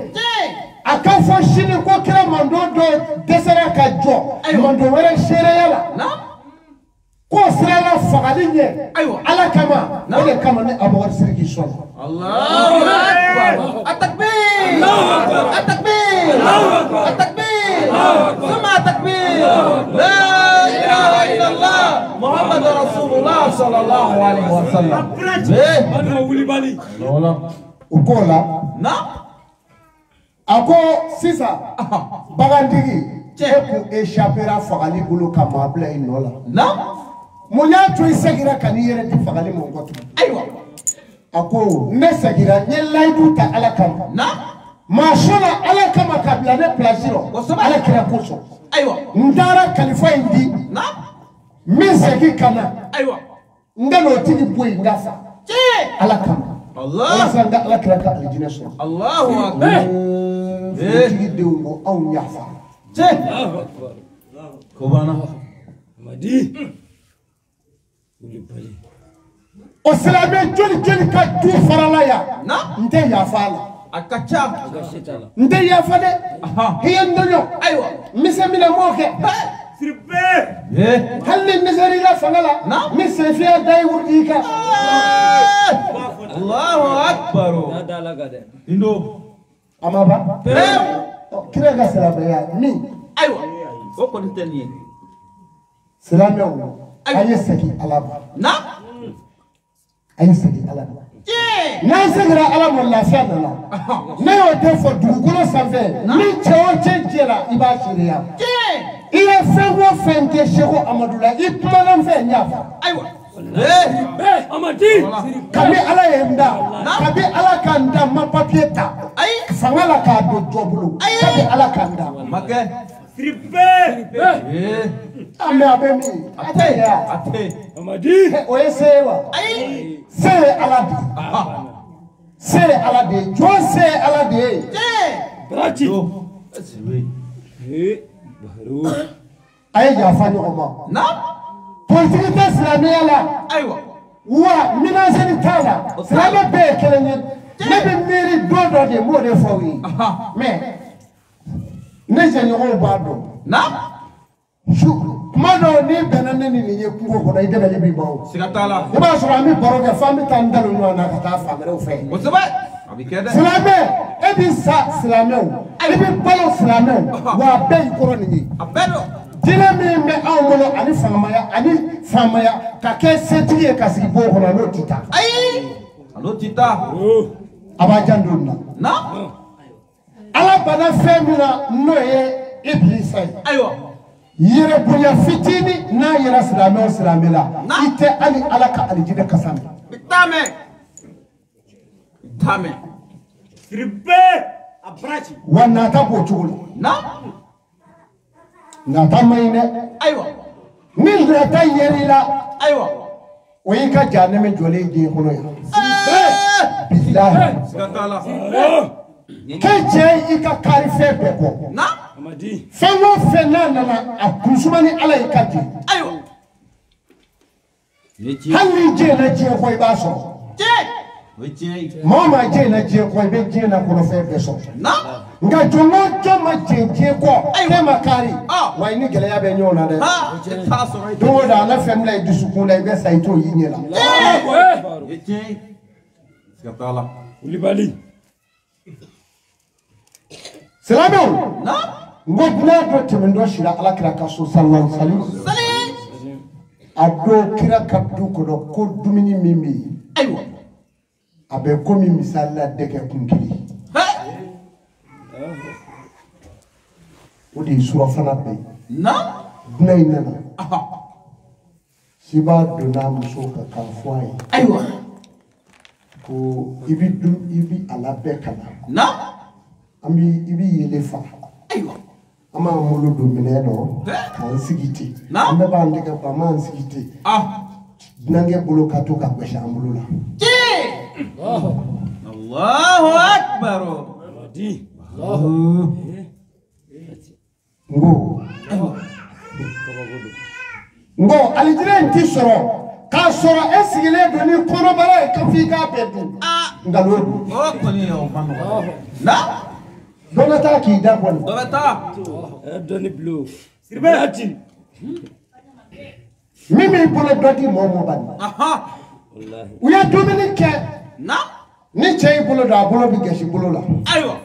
a ka fɔ sini ko kira manden dɔ dɛsɛra ka jɔ manden wɛrɛ seereya la k'o sirala fagali ɲɛ ala kama o de kama ne Abubakar Sidiki sɔnna. Allahu akbar at-takbir at-takbir at-takbir thumma at-takbir la ilaha illallah Muhammad rasulullah sallallahu alaihi wasallam. O k'o la a ko sisan bagantigi e kun échappera fagali bolo ka maa bila i nɔ la mun y'a to i seginna ka n'i yɛrɛ di fagali ma kɔ tugun ayiwa a ko ne seginna n ye layidu ta ala kama maa sɔnna ala kama ka bila ne place rɔ ala kira kosɔn ayiwa n taara kalifa in di n bɛ segin ka na ayiwa n ka n'o tigi bɔ yen n ka sa ala kama walasa n ka ala kira ka alijinɛ sɔrɔ. Allahu akbar. Forotigi denw ko anw yafa. Ko banna. O silamɛ joli joli ka du farala yan n tɛ yafa a la. A ka ca. N tɛ yafa dɛ. I ye n tɔɲɔ. Ayiwa. N bɛ se min na n b'o kɛ. Hali ni n dɛsɛra i la fanga la. N bɛ senfiya da i wurudi i kan. Allahu akbar. Indo. A ma ban. Kira ka silamɛya min. Ayiwa. O kɔni tɛ nin ye. Silamɛw a ye segin Ala ma. A ye segin Ala ma. N'an seginna Ala ma lafiya nana. Ne y'o de fɔ dugukolo sanfɛ. Ni cɛ o cɛ jɛra i b'a seereya. I ye fɛn o fɛn kɛ Seko Amadu la i kumana n fɛ n y'a fɔ. Ayiwa. Kabi Ala ye n da kabi Ala ka n da n ma papiye ta fanga la k'a don jɔ bolo kabi Ala ka n da. A mais a bɛ min a tɛ yen wa o ye se ye wa se ye Ala de ye se ye Ala de ye jɔn se ye Ala de ye. A ye yafa ɲɔgɔn ma. Politiki tɛ silamɛya la. Ayiwa. Wa minaseli t'a la. Silamɛ bɛɛ ye kelen ye. Ne bɛ miiri don dɔ de n b'o de fɔ aw ye. Mais ne jɛɲɔgɔnw b'a dɔn. Kuma dɔw n'i bɛnna ne ni nin ye kungo kɔnɔ i dɛmɛli b'i ban o. Siga t'a la. I b'a sɔrɔ an bɛ baro kɛ f'an bɛ taa n dalon ɲɔgɔn na ka taa fan wɛrɛw fɛ. Kosɛbɛ. A bɛ kɛ dɛ. Silamɛ e bɛ sa silamɛw i bɛ balo silamɛw wa a bɛɛ y'i kɔrɔ nin ye. A bɛɛ don. Diinɛ min bɛ anw bolo ani faamaya ani faamaya ka kɛ setigi ye ka sigi bon kɔnɔ n'o tɛ taa. Ayi a n'o tɛ taa. A b'a janto nin na. Ala banna fɛn min na n'o ye Ibilisa ye. Ayiwa. Yɛrɛ bonya fitinin n'a yɛrɛ silamɛ o silamɛ la i tɛ hali Ala ka alijinɛ kasa mɛn. I t'a mɛn. I t'a mɛn. Wa nata b'o cogo la. Nata man ɲi dɛ. Ayiwa. Ni nata yer'i la. Ayiwa. O y'i ka jahanama jɔlen ye diɲɛ kɔnɔ yan. Bilahi. Siga t'a la. K'e cɛ i ka kari fɛn bɛɛ kɔ. Fɛn o fɛn n'a nana a kunsuma ni Ala ye ka jɛ. Ayiwa. Hali ni jɛnna diɲɛ kɔ i b'a sɔrɔ. Maa o maa jɛnna diɲɛ kɔ i bɛ diɲɛ na kɔnɔfɛn bɛɛ sɔrɔ. Nka jɔn o jɔn ma jɛn diɲɛ kɔ k'e ma kari wa i ni gɛlɛya bɛ ɲɔgɔn na dɛ. Don o don ala fɛn bila i dusukun la i bɛ sa i t'o y'i ɲɛ la. Silamɛw n ko dunan dɔ tɛmɛntɔ sira ala kira ka so sallallahu alaihi wasallam. A don kira ka du kɔnɔ ko dumuni min bɛ yen. Ayiwa. A bɛ komi misali la dɛgɛ kun kelen. O de ye surafana bɛɛ ye. Dunan in nana. Siba donna a muso kan k'a fɔ a ye. Ayiwa. Ko i bɛ dun i bɛ a labɛn ka na. An bɛ i bɛ yele fa. Ayiwa. An b'an bolo don minɛn dɔ k'an sigi ten. An bɛɛ b'an tɛgɛ ko an b'an sigi ten. Dunankɛ bolo ka to ka gosi an bolo la. Allahu akbar. N ko alijinɛ in ti sɔrɔ k'a sɔrɔ e sigilen don ni kɔnɔbara ye ko f'i k'a bɛɛ dun. Nkalon don. O kɔni o ma nɔgɔn. Na. Dɔ bɛ taa k'i da kɔni. Dɔ bɛ taa. Dɔnni bulon. Siribe. Min b'i bolo dɔ di mɔgɔ ma bani. U ye dumuni kɛ. Na. Ni cɛ y'i bolo don a bolo bɛ gɛsi bolo la. Ayiwa.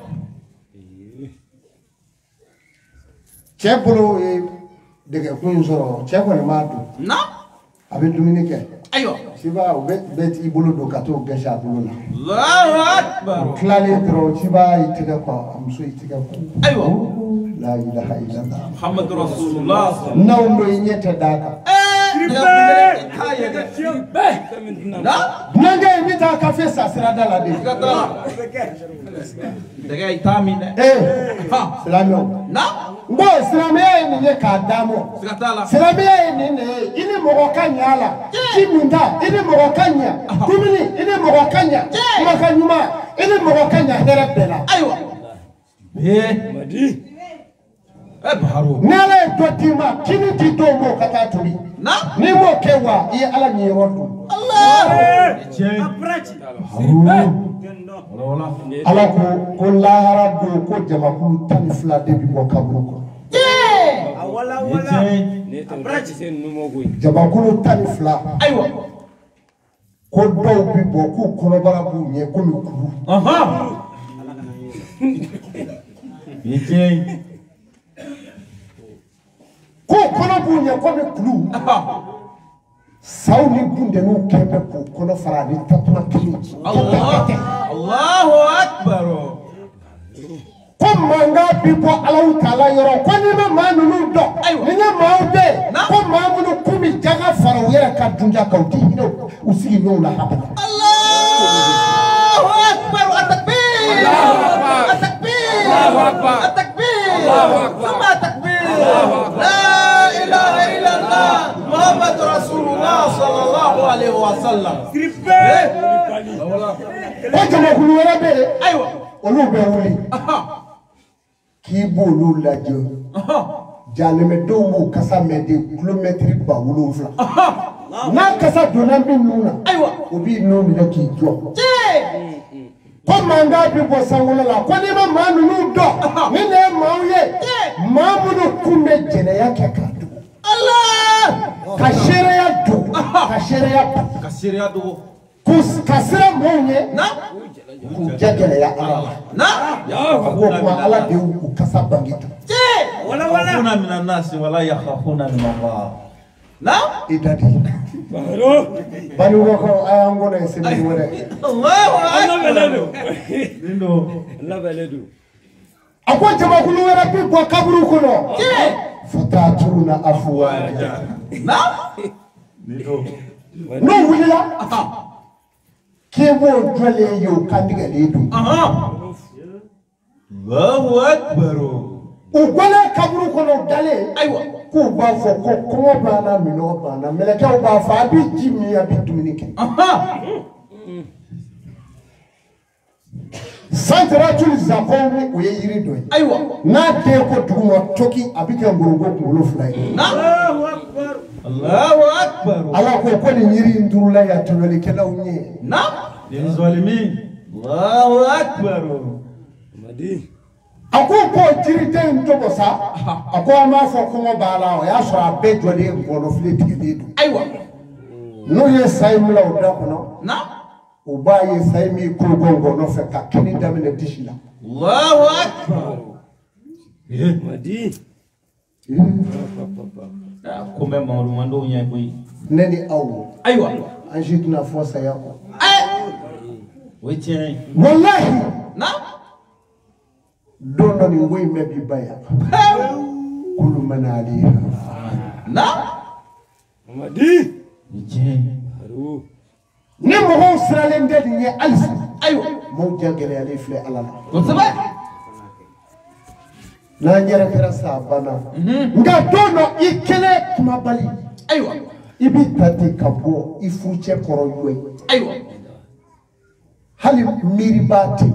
Cɛ bolo ye dɛgɛkun in sɔrɔ cɛ kɔni m'a dun. Na. A bɛ dumuni kɛ. Ayiwa. Siba u bɛ t'i bolo don ka t'o gɛsi a bolo la. Allahu akbar. U tilalen dɔrɔn Siba y'i tɛgɛ kɔ a muso y'i tɛgɛ kɔ. Ayiwa. La ilaha illallah. Muhammadu rasulullah. N'anw don i ɲɛ tɛ d'a kan. Dunankɛ in bɛ taa kafe san sirada la de. Dɛgɛ i t'a min dɛ. Ee silamɛw. Na. N ko silamɛya ye nin ye k'a d'a ma. Siga t'a la. Silamɛya ye nin de ye i ni mɔgɔ ka ɲɛ a la. Ji min ta i ni mɔgɔ ka ɲɛ. Dumuni i ni mɔgɔ ka ɲɛ. Kumakan ɲuman i ni mɔgɔ ka ɲɛ hɛrɛ bɛɛ la. Ayiwa. Ee. Madi. Ni ala ye dɔ d'i ma kini di dɔw ma o ka taa tobi. N'i m'o kɛ wa i ye ala niyɔrɔ dun. Ala ko ko lahara don ko jamakulu 12 de bi bɔ kaburu kɔnɔ. Jamakulu 12. Ayiwa. Ko dɔw bi bɔ k'u kɔnɔbara b'u ɲɛ komi kuru. Ko kɔnɔ b'u ɲɛ komi kulu. Saw ni bundɛniw kɛ bɛ k'u kɔnɔ fara ani tatuma kelen. Allahu akbar. Ko mankan bi bɔ Alahu taala yɔrɔ ko n'i ma maa ninnu dɔn. Ni ye maaw bɛ yen ko maa minnu kun bɛ jaga fara u yɛrɛ ka dunja kan u ti hinɛ u sigiɲɔgɔnw la habada. Allahu akbar. Atakbir. Atakbir. Atakbir. Summa takbir. La ilaha illallah Muhammad Rasulullah sallallahu alaihi wasallam. Ko jamakulu wɛrɛ bɛ yen. Ayiwa. Olu bɛ wuli. K'i b'olu lajɛ. Jalimɛdenw b'u kasa mɛn de kilomɛtiri 7,000. N'a kasa donna min nun na. Ayiwa. O b'i nun minɛ k'i jɔ. Ko mankan bɛ bɔ sankolo la ko n'i ma maa ninnu dɔn ni ne ye maaw ye maa minnu kun bɛ jɛnɛya kɛ k'a dogo. Ka seereya dogo. Ka seereya dogo. Ka seereya dogo. Ka siran mɔgɔw ɲɛ. K'u jɛ gɛlɛya Ala la. A ko kuma Ala de y'u kasa bange tan. Yakhafuna mina nasi wala yakhafuna min Allah. Na. I da di. Banikɔkaw a y'an kɔnɔ ye semaine wɛrɛ. Allahu akbar. A ko jamakulu wɛrɛ bi bɔ kaburu kɔnɔ. Fataturuna afuwaja. Na. N'o wulila. K'e b'o jɔlen ye o kantigɛlen don. Allahu akbar. U bɔlen kaburu kɔnɔ u dalen. Ayiwa. K'u b'a fɔ ko kɔngɔ b'an na minɔgɔ b'an na mɛlɛkɛw b'a fɔ a bɛ ji min a bɛ dumuni kɛ. Sanjaratul zakɔnw o ye yiri dɔ ye. Ayiwa. N'a den ko duguma toki a bɛ kɛ nkoronko kunkolo 2 ye. Allahu akbar. Ala ko ko nin yiri in turula yan tɔɲɔlikɛlaw ɲɛ. Na. Lizalimin. Allahu akbar. Madi. A ko k'o jiriden in tɔgɔ sa. A ko an b'a fɔ kɔngɔ b'a la o y'a sɔrɔ a bɛɛ jɔlen ngɔnɔfile tigɛlen don. Ayiwa. N'u ye sa in bila u da kɔnɔ. Na. U b'a ye sa in b'i kolo bɔ ngɔnɔ fɛ ka kini daminɛ disi la. Allahu akbar. Madi. Ko bɛ Mamadu mandenw ɲɛ koyi. Ne ni aw. Ayiwa. An si tɛna fɔ saya kɔ. O ye tiɲɛ ye. Walahi. Na. Don dɔ nin ko in bɛɛ b'i ba yan. Kulu mana aliha. Na. Mamadi. O ye tiɲɛ ye. Ni mɔgɔw siralen tɛ nin ye halisa. Ayiwa. Maaw ja gɛlɛyalen filɛ Ala la. Kosɛbɛ. N'an yɛrɛ kɛra sa banna. Nka don dɔ i kelen kumabali. Ayiwa. I b'i ta ten ka bɔ i furucɛ kɔrɔ yɔ ye. Ayiwa. Hali miiribaa tɛ.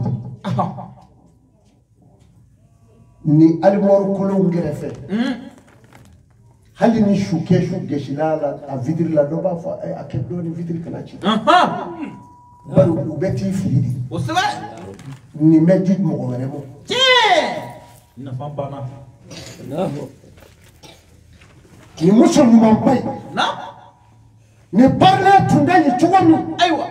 Ni alimɔri kolonw kɛrɛfɛ hali ni su kɛsu gosila la a vitiri la dɔ b'a fɔ a kɛ dɔɔni vitiri kana ci bari u bɛ t'i fili de kosɛbɛ nin bɛ di mɔgɔ wɛrɛ ma nafa banna nin muso ɲumanba in nin parle tun bɛ nin cogo min ayiwa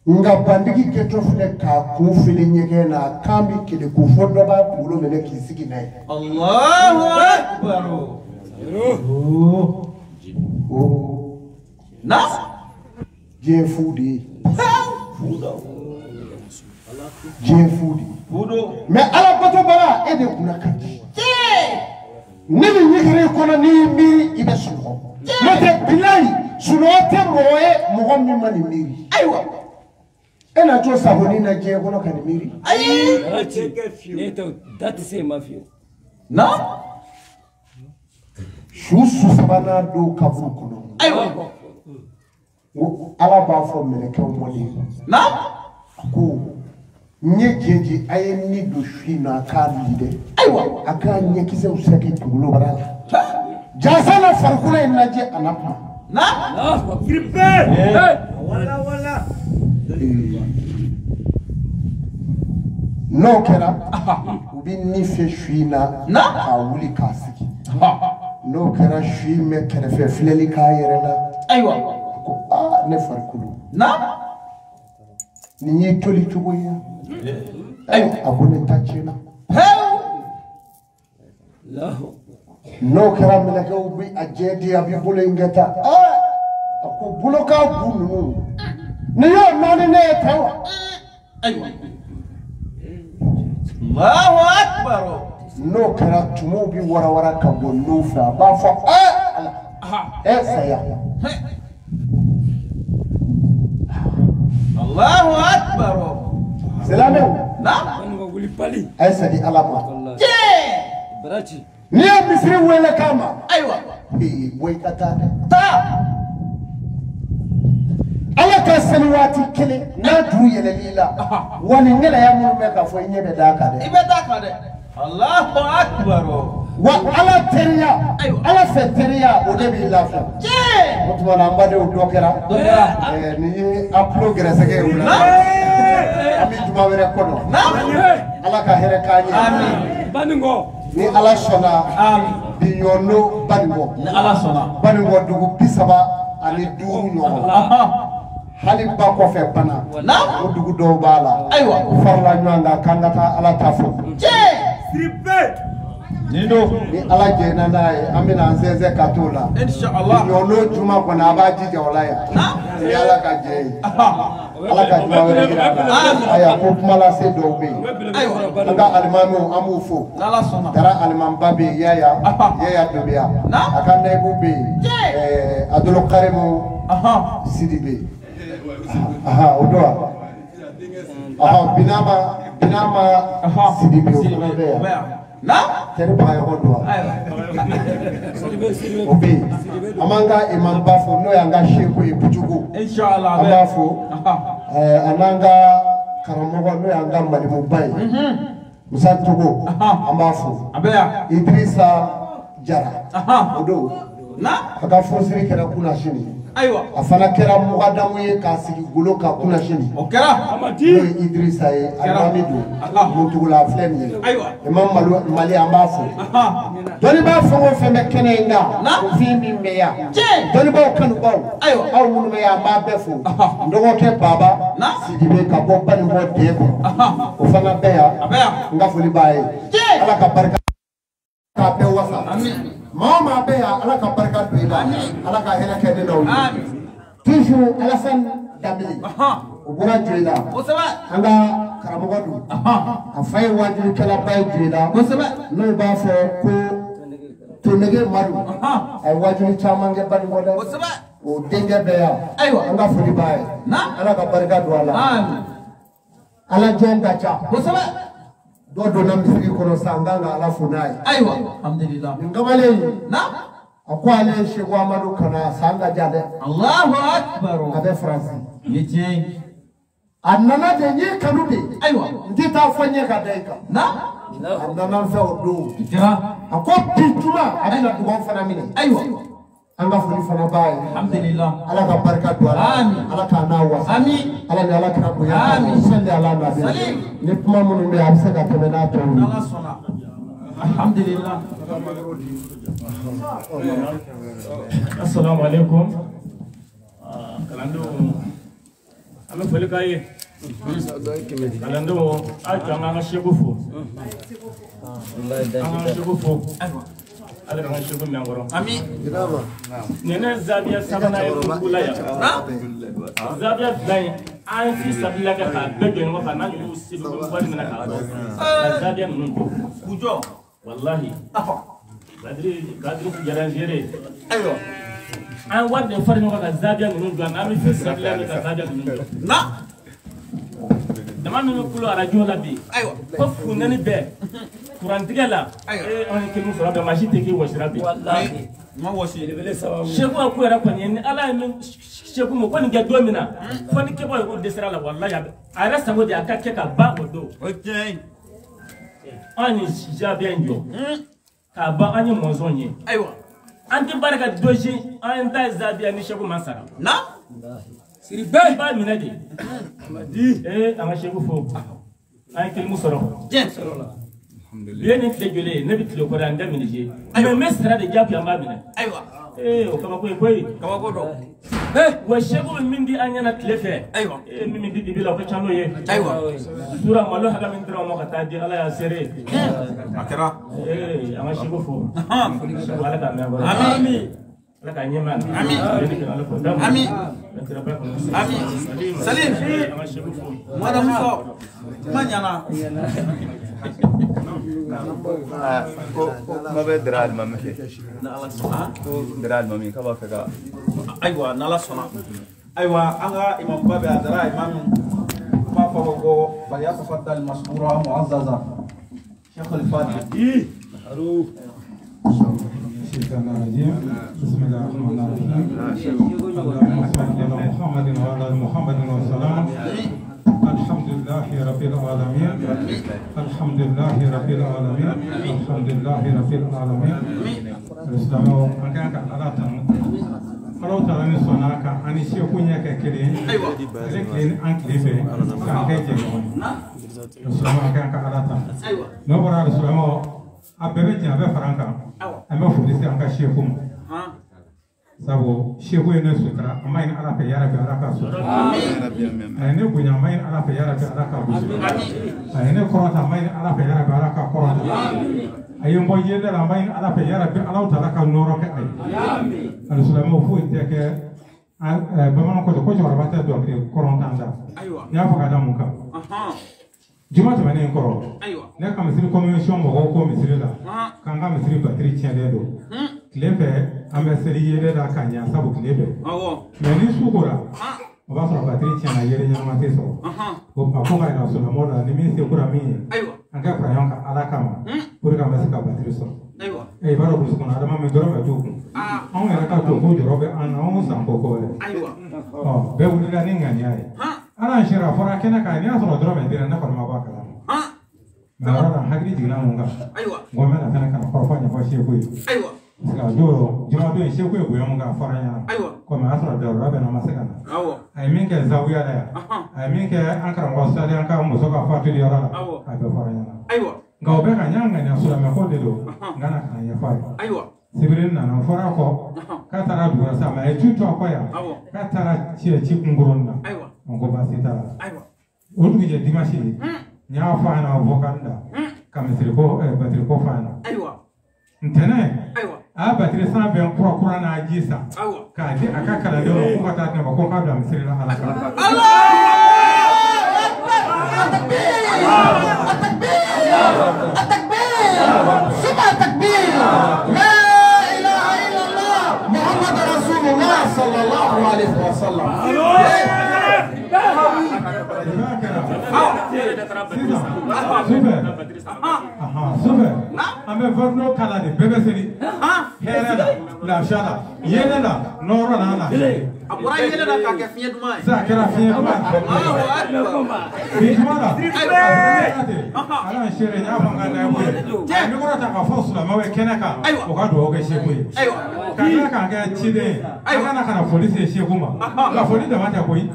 nka bandigi kɛtɔ filɛ k'a kun fili ɲɛgɛn na a kan bɛ keleku fo dɔ b'a kunkolo minɛ k'i sigi n'a ye. Allahu akbar. Na. Diɲɛ fu de ye. Diɲɛ fu de ye. Mais ala batobara e de kunna ka di. Ne ni ɲɛgɛrɛ kɔnɔ n'i y'i miiri i bɛ sunɔgɔ. N'o tɛ bilayi sunɔgɔ tɛ mɔgɔ ye mɔgɔ min ma nin miiri. Ayiwa. E na to saboni na diɲɛ kɔnɔ ka nin miiri. Ayi. Ne tɛ da tɛ se ma fiyewu. Na. Su sabanan don kaburu kɔnɔ. Ayiwa. N ko ala b'a fɔ mɛlɛkɛw mɔlen. Na. A ko n ye diɲɛ di a ye ni don su in na a k'a li dɛ. Ayiwa. A k'a ɲɛkisɛw sɛgɛ kunkolo bara la. Jasa na farikolo in lajɛ a na kuma. Na. Grippé. Wala wala. N'o kɛra u bɛ ni fɛ su in na k'a wuli k'a sigi n'o kɛra su in bɛ kɛrɛfɛ filɛli k'a yɛrɛ la ayiwa a ko aa ne farikolo nin y'i toli cogo ye ayiwa a ko ne ta tiɲɛna n'o kɛra mɛlɛkɛw bɛ a jɛ di a b'i bolo in kɛ tan a ko bolo k'a bu ninnu ni y'o naani ne ye tan wa ayiwa. Allahu akbar. N'o kɛra tumuw bi warawara ka bɔ nun fɛ a b'a fɔ ala ɛ saya. Allahu akbar. Silamɛw. Naam. A ye segin ala ma. N'i ye misiri wele k'a ma. Ayiwa. Ee bɔ i ka taa dɛ. Taa. Ala ka seli waati kelen n'a juru yɛlɛl'i la wa nin gɛlɛya minnu bɛ k'a fɔ i ɲɛ bɛ d'a kan dɛ. I bɛ d'a kan dɛ. Allahu akbar. Wa ala teriya ala fɛ teriya o de b'i lafiya. O tuma na an badenw dɔ kɛra. Nin ye an tulo gɛrɛsɛgɛ ye o la. An bɛ juma wɛrɛ kɔnɔ. Ala ka hɛrɛ k'an ye. Amiin. Ni ala sɔnna. Bi ɲɔndo Banikɔ. Ni ala sɔnna. Banikɔ dugu 35 ɲɔgɔn. Hali ba kɔfɛ bana o dugu dɔw b'a la ayiwa u farala ɲɔgɔn kan k'an ka taa ala ta fɔ ni ala jɛnna n'a ye an bɛna an sɛnsɛn ka t'o la ɲɔlo juma kɔni a b'a jija o la yan ni ala ka jɛ ye ala ka juma wɛrɛ jira an na ayiwa ko kuma lase dɔw bɛ yen an ka alimamiw an b'u fo Dara alimamiba bɛ yen Yaya Dobiya a ka nɛbu bɛ yen Adolo Karimu Sidibe. Aha, o don wa? Aha, Binama Sidibe o fana bɛ yan. Tɛri Bagayɔgɔ don wa? O bɛ yen. An b'an ka imamba fo n'o y'an ka seku ye Bujugu. An b'a fo. A n'an ka karamɔgɔ n'o y'an ka malimuba ye. Musa Togo an b'a fo. Idrissa Jara o don. A ka furusiri kɛra kunasini. Ayiwa. A fana kɛra mɔgɔdamu ye k'a sigi golo kan kunasini. O kɛra. N'o ye Idrissa ye alimami don. Muntugula a filɛ nin ye. Ayiwa. Imam Mali an b'a fo. Dɔnnibaa fɛn o fɛn bɛ kɛnɛ in kan. Kunfin min bɛ yan. Dɔnnibaaw kanubaw. Ayiwa. Aw minnu bɛ yan an b'a bɛɛ fo. N dɔgɔkɛ Baba. Sidibe ka bɔ Banikɔ den kɔnɔ. O fana bɛ yan. A bɛ yan. N ka foli b'a ye. Ala ka barika k'a bɛɛ wasa. Maa o maa bɛ yan ala ka barika don i la ala ka hɛrɛ kɛ ne n'aw ye toujours Alassane Dambele o bɔra Joyila an ka karamɔgɔ don a fa ye wajulikɛlaba ye Joyila n'o b'a fɔ ko Tonege Madu a ye wajuli caman kɛ Banikɔ dɛ o denkɛ bɛ yan an ka foli b'a ye ala ka barika don a la ala jɔn ka ca dɔ donna misiri kɔnɔ sisan an kan ka ala fo n'a ye. Ayiwa alhamdulilah. Nin kamalen in. A ko ale ye Seku Amadu kana san ka jan dɛ. Allahu akbar. A bɛ Faransi. Ni tiɲɛ ye. A nana de n ye kanu de. Ayiwa. N tɛ taa fɔ n ɲɛ ka da i kan. A nana an fɛ o don. A ko bi juma a bɛna dugawu fana minɛ. Ayiwa. An ka foli fana b'a ye. Alhamdulillah. Ala ka barika don a la. Amin. Ala k'a n'a wasa. Amin. Ala ni ala kira bonya. Amin. Sali ala nabi. Ni kuma minnu bɛ yen a bɛ se ka tɛmɛ n'a tɔw ye. Ala sɔnna. Alhamdulillah. Assalamu alaikum. Kalandenw an bɛ foli k'a ye. Kalandenw a jɔ an ka seko fo. An ka seko fo. Ala k'an ka seko mɛn kɔrɔ. Amin. Nin ne zabiya sabanan ye Kourougoula yan. Zabiya fila in an si sabila kɛ k'a bɛɛ jɔ ɲɔgɔn kan n'an y'u seko wari minɛ k'a dɔn. Ka zabiya ninnu jɔ. K'u jɔ. Walahi. Kadiri jara n seere. Ayiwa. An wari de fara ɲɔgɔn kan ka zabiya ninnu jɔ an bɛ fi sabila kɛ ka zabiya ninnu jɔ. Na. Dama min bɛ kulo arajo la bi. Ayiwa. Ko funteni bɛɛ. Kurantigɛ la. Ayiwa. Ee an ye kelen sɔrɔ bi maa si tɛ k'i wɔsira bi. Walahi. Ma wɔsi. Belebele sababu. Seku ka ko yɛrɛ kɔni ye ni ala ye min seku ma ko nin kɛ don min na. Fo ni kɛbɔ ye ko dɛsɛra la walahi a yɛrɛ sago de a ka kɛ ka ban o don. O tiɲɛ ye. An ye zabiya in jɔ. K'a ban an ye mɔnzɔn ye. Ayiwa. An tɛ baara kɛ don si an ta ye zabiya ni seku ma sara. Na. Siribe. I b'a minɛ de. Ee an ka seku fo. An ye kilimu sɔrɔ. Tiɲɛ. Bi ye nin tile joli ye ne bɛ tile kɔrɔ yan n tɛ minije. Mais n bɛ sira de diyagoya n b'a minɛ. Ayiwa. Ee o kabako ye koyi. Kabako don. Wa seku bɛ min di an ɲɛna tile fɛ. Ayiwa. Ee min bɛ di dibi la o ka ca n'o ye. Ayiwa. Sura malo hakɛ min dira o ma ka taa di ala y'a seere. A kɛra. Ee an ka seku fo. Seku ala k'a mɛn kɔrɔ. Amin. Ala k'a ɲɛma. Amin. Amin. Amin. Salim. An ka seku fo. Madame Musa. Kuma ɲana. Ko kuma bɛ dara alimami fɛ. N'Ala sɔnna. Ko dara alimami k'a b'a fɛ ka. Ayiwa n'Ala sɔnna. Ayiwa an ka imamuba bɛ a dara imamu. An b'a fɔ ko falyatafaddal mashkura mu'azzaza. Sheikh al-Fati. الشيطان الرجيم. بسم الله الرحمن الرحيم. اللهم صل على محمد وعلى آل محمد وسلم. الحمد لله رب العالمين. الحمد لله رب العالمين. الحمد لله رب العالمين. الإسلام أن كان على تن ala taala ni sɔnna ka an ni seko ɲɛ kɛ kelen ye. Ale tile ni an tile fɛ k'an kɛ jɛɲɔgɔn ye. Alisilamɛw an kan ka ala ta. N'o bɔra alisilamɛw a bɛɛ bɛ jɛ a bɛ fara an kan. An bɛ foli se an ka seko ma. Sabu seko ye ne sutura an b'a ɲini ala fɛ yarabi ala ka sutura. A ye ne bonya an b'a ɲini ala fɛ yarabi ala ka bonya. A ye ne kɔrɔta an b'a ɲini ala fɛ yarabi ala ka kɔrɔta. A ye n bɔ yelen la an b'a ɲini ala fɛ yarabi ala taala ka nɔrɔ kɛ a ye. Alisilamɛw foyi tɛ kɛ bamananw ko ten ko cɛkɔrɔba tɛ dɔnkili kɔrɔntan da. N y'a fɔ ka da mun kan. Juma tɛmɛnen kɔrɔ ne ka misiri commission mɔgɔw ko misiri la k'an ka misiri batiri tiɲɛnen don. Tile fɛ an bɛ seli yelen la ka ɲa sabu tile fɛ. Mais ni su kora o b'a sɔrɔ batiri tiɲɛna yelen ɲɛnama tɛ sɔrɔ. O a ko ka yira silamɛw la ni min se kura min ye an ka fara ɲɔgɔn kan ala kama pour que an bɛ se ka batiri sɔrɔ. I b'a dɔn burusi kɔnɔ adama min dɔrɔn bɛ t'u kun. Anw yɛrɛ ka to ko jɔrɔ bɛ an na anw san ko ko wɛrɛ. Ɔ bɛɛ wulila ni ŋaniya ye. Ala y'an sera a fɔra kɛnɛ kan n'i y'a sɔrɔ dɔrɔn bɛ dira ne kɔni ma bɔ a kalama. Mais yɔrɔ la hakili jiginna mun kan. N ko n bɛna fɛnɛ ka na kɔrɔfɔ ɲɛfɔ seko ye. Parce que a don juma don seko ye bonya mun kan a fɔra n ɲɛna. Komi a y'a sɔrɔ darura bɛ na n ma se ka na. A ye min kɛ zawiya la yan. A ye min kɛ an karamɔgɔ sali an ka muso ka fatuli yɔrɔ la. A bɛɛ fɔra n ɲɛna. Nka o bɛɛ ka n y'a ŋaniya silamɛ ko de don. N ka na ka na ɲɛfɔ a ye. Sibiri nana n fɔra a kɔ k'a taara dugu la sa mais a ye ci to a kɔ yan k'a taara ci kunkurunnin na. N ko baasi t'a la. O dugujɛ dimanche n y'a fɔ a ɲɛna vocal la ka misiri ko batiri ko fɔ a ɲɛna. Ntɛnɛn a y'a batiri san bɛn kura kura n'a ji san k'a di a ka kalandenw ma k'u ka taa di ne ma ko n k'a bila misiri la ala kama. Sallallahu alaihi wasallam. Sisan sufɛ sufɛ an bɛ varno kala de bɛɛ bɛ seli hɛrɛ la lafiya la yɛlɛ la nɔrɔ la an lafiya. A bɔra yɛlɛ la k'a kɛ fiɲɛ duman ye. Sisan a kɛra fiɲɛ duman ye. Bi juma la ala ye seere n y'a fɔ n ka nayibu ye a ye mikoro ta k'a fɔ silamɛw ye kɛnɛ kan u ka dugawu kɛ seku ye. Ka tila k'a kɛ ciden ye an kana ka na foli se seku ma nka foli dama tɛ koyi.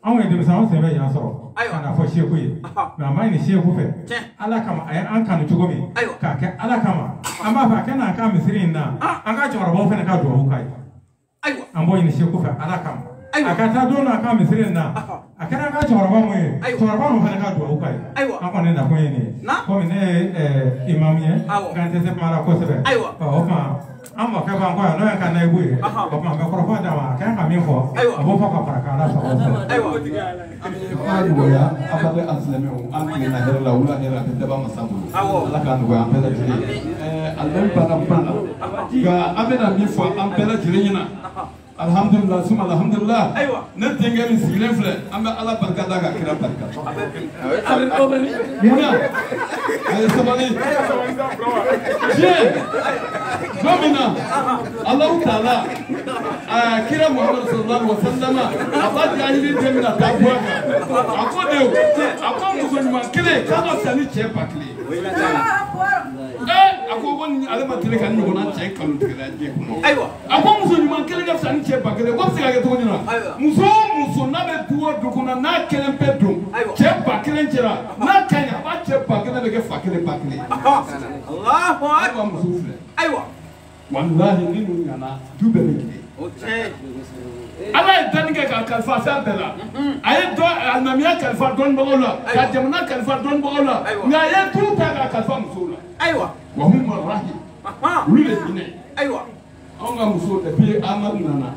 Anw ye denmisɛnw anw sen bɛ yan sɔrɔ ka na fɔ seku ye mɛ a ma ɲini seku fɛ ala kama a ye an kanu cogo min k'a kɛ ala kama an b'a fɛ a kɛ n'an ka misiri in na an ka cɛkɔrɔbaw fana ka dugawu k'a ye an b'o ɲini seku fɛ ala kama a ka taa don n'a ka misiri in na a kɛra an ka cɛkɔrɔba mun ye cɛkɔrɔba mun fana ka dugawu k'a ye an kɔni nakun ye nin ye komi ne ye imamu ye nka n tɛ se kuma la kosɛbɛ o tuma an mɔkɛ b'an kɔ yan n'o ye ka nayibu ye o tuma n bɛ kɔrɔfɔ d'a ma a ka kan ka min fɔ a b'o fɔ ka fara k'ala sago fɛ. Ala nɔgɔya an bɛ alisilamɛw an tilenna hɛrɛ la wula hɛrɛ a tɛ daba masa bolo ala k'a nɔgɔya an bɛɛ lajɛlen alimami banna kuma na nka an bɛna min fɔ an bɛɛ lajɛlen ɲɛna alhamdulilah suma alhamdulilah ne denkɛ min sigilen filɛ an bɛ ala barika da ka kira barika munna a ye sabali tiɲɛ don min na alahu taala a kira muhamadu sallallahu alaihi wa sallam a b'a jahili den min na taa bɔ a kan a ko de a ko muso ɲuman kelen k'a ka fisa ni cɛ ba kelen ye a ko ko ni ale ma deli ka nin ɲɔgɔnna cɛ kanu tigɛla diɲɛ kɔnɔ a ko muso ɲuman kelen ka fisa ni cɛ ba kelen ko bɛ se ka kɛ cogo min na muso o muso n'a bɛ du o du kɔnɔ n'a kelen bɛɛ don cɛ ba kelen cɛla n'a ka ɲi a b'a cɛ ba kelen bɛ kɛ fa kelen ba kelen. Alahu akbar muso filɛ walahi ni ninnu ɲana du bɛɛ bɛ kelen. Ala ye danni kɛ k'a kalifa fɛn bɛɛ la a ye dɔ alimamiya kalifa dɔnnibagaw la ka jamana kalifa dɔnnibagaw la nka a ye du ta k'a kalifa musow la. Wa hum rahi olu de hinɛ. Anw ka musow depuis Amadu nana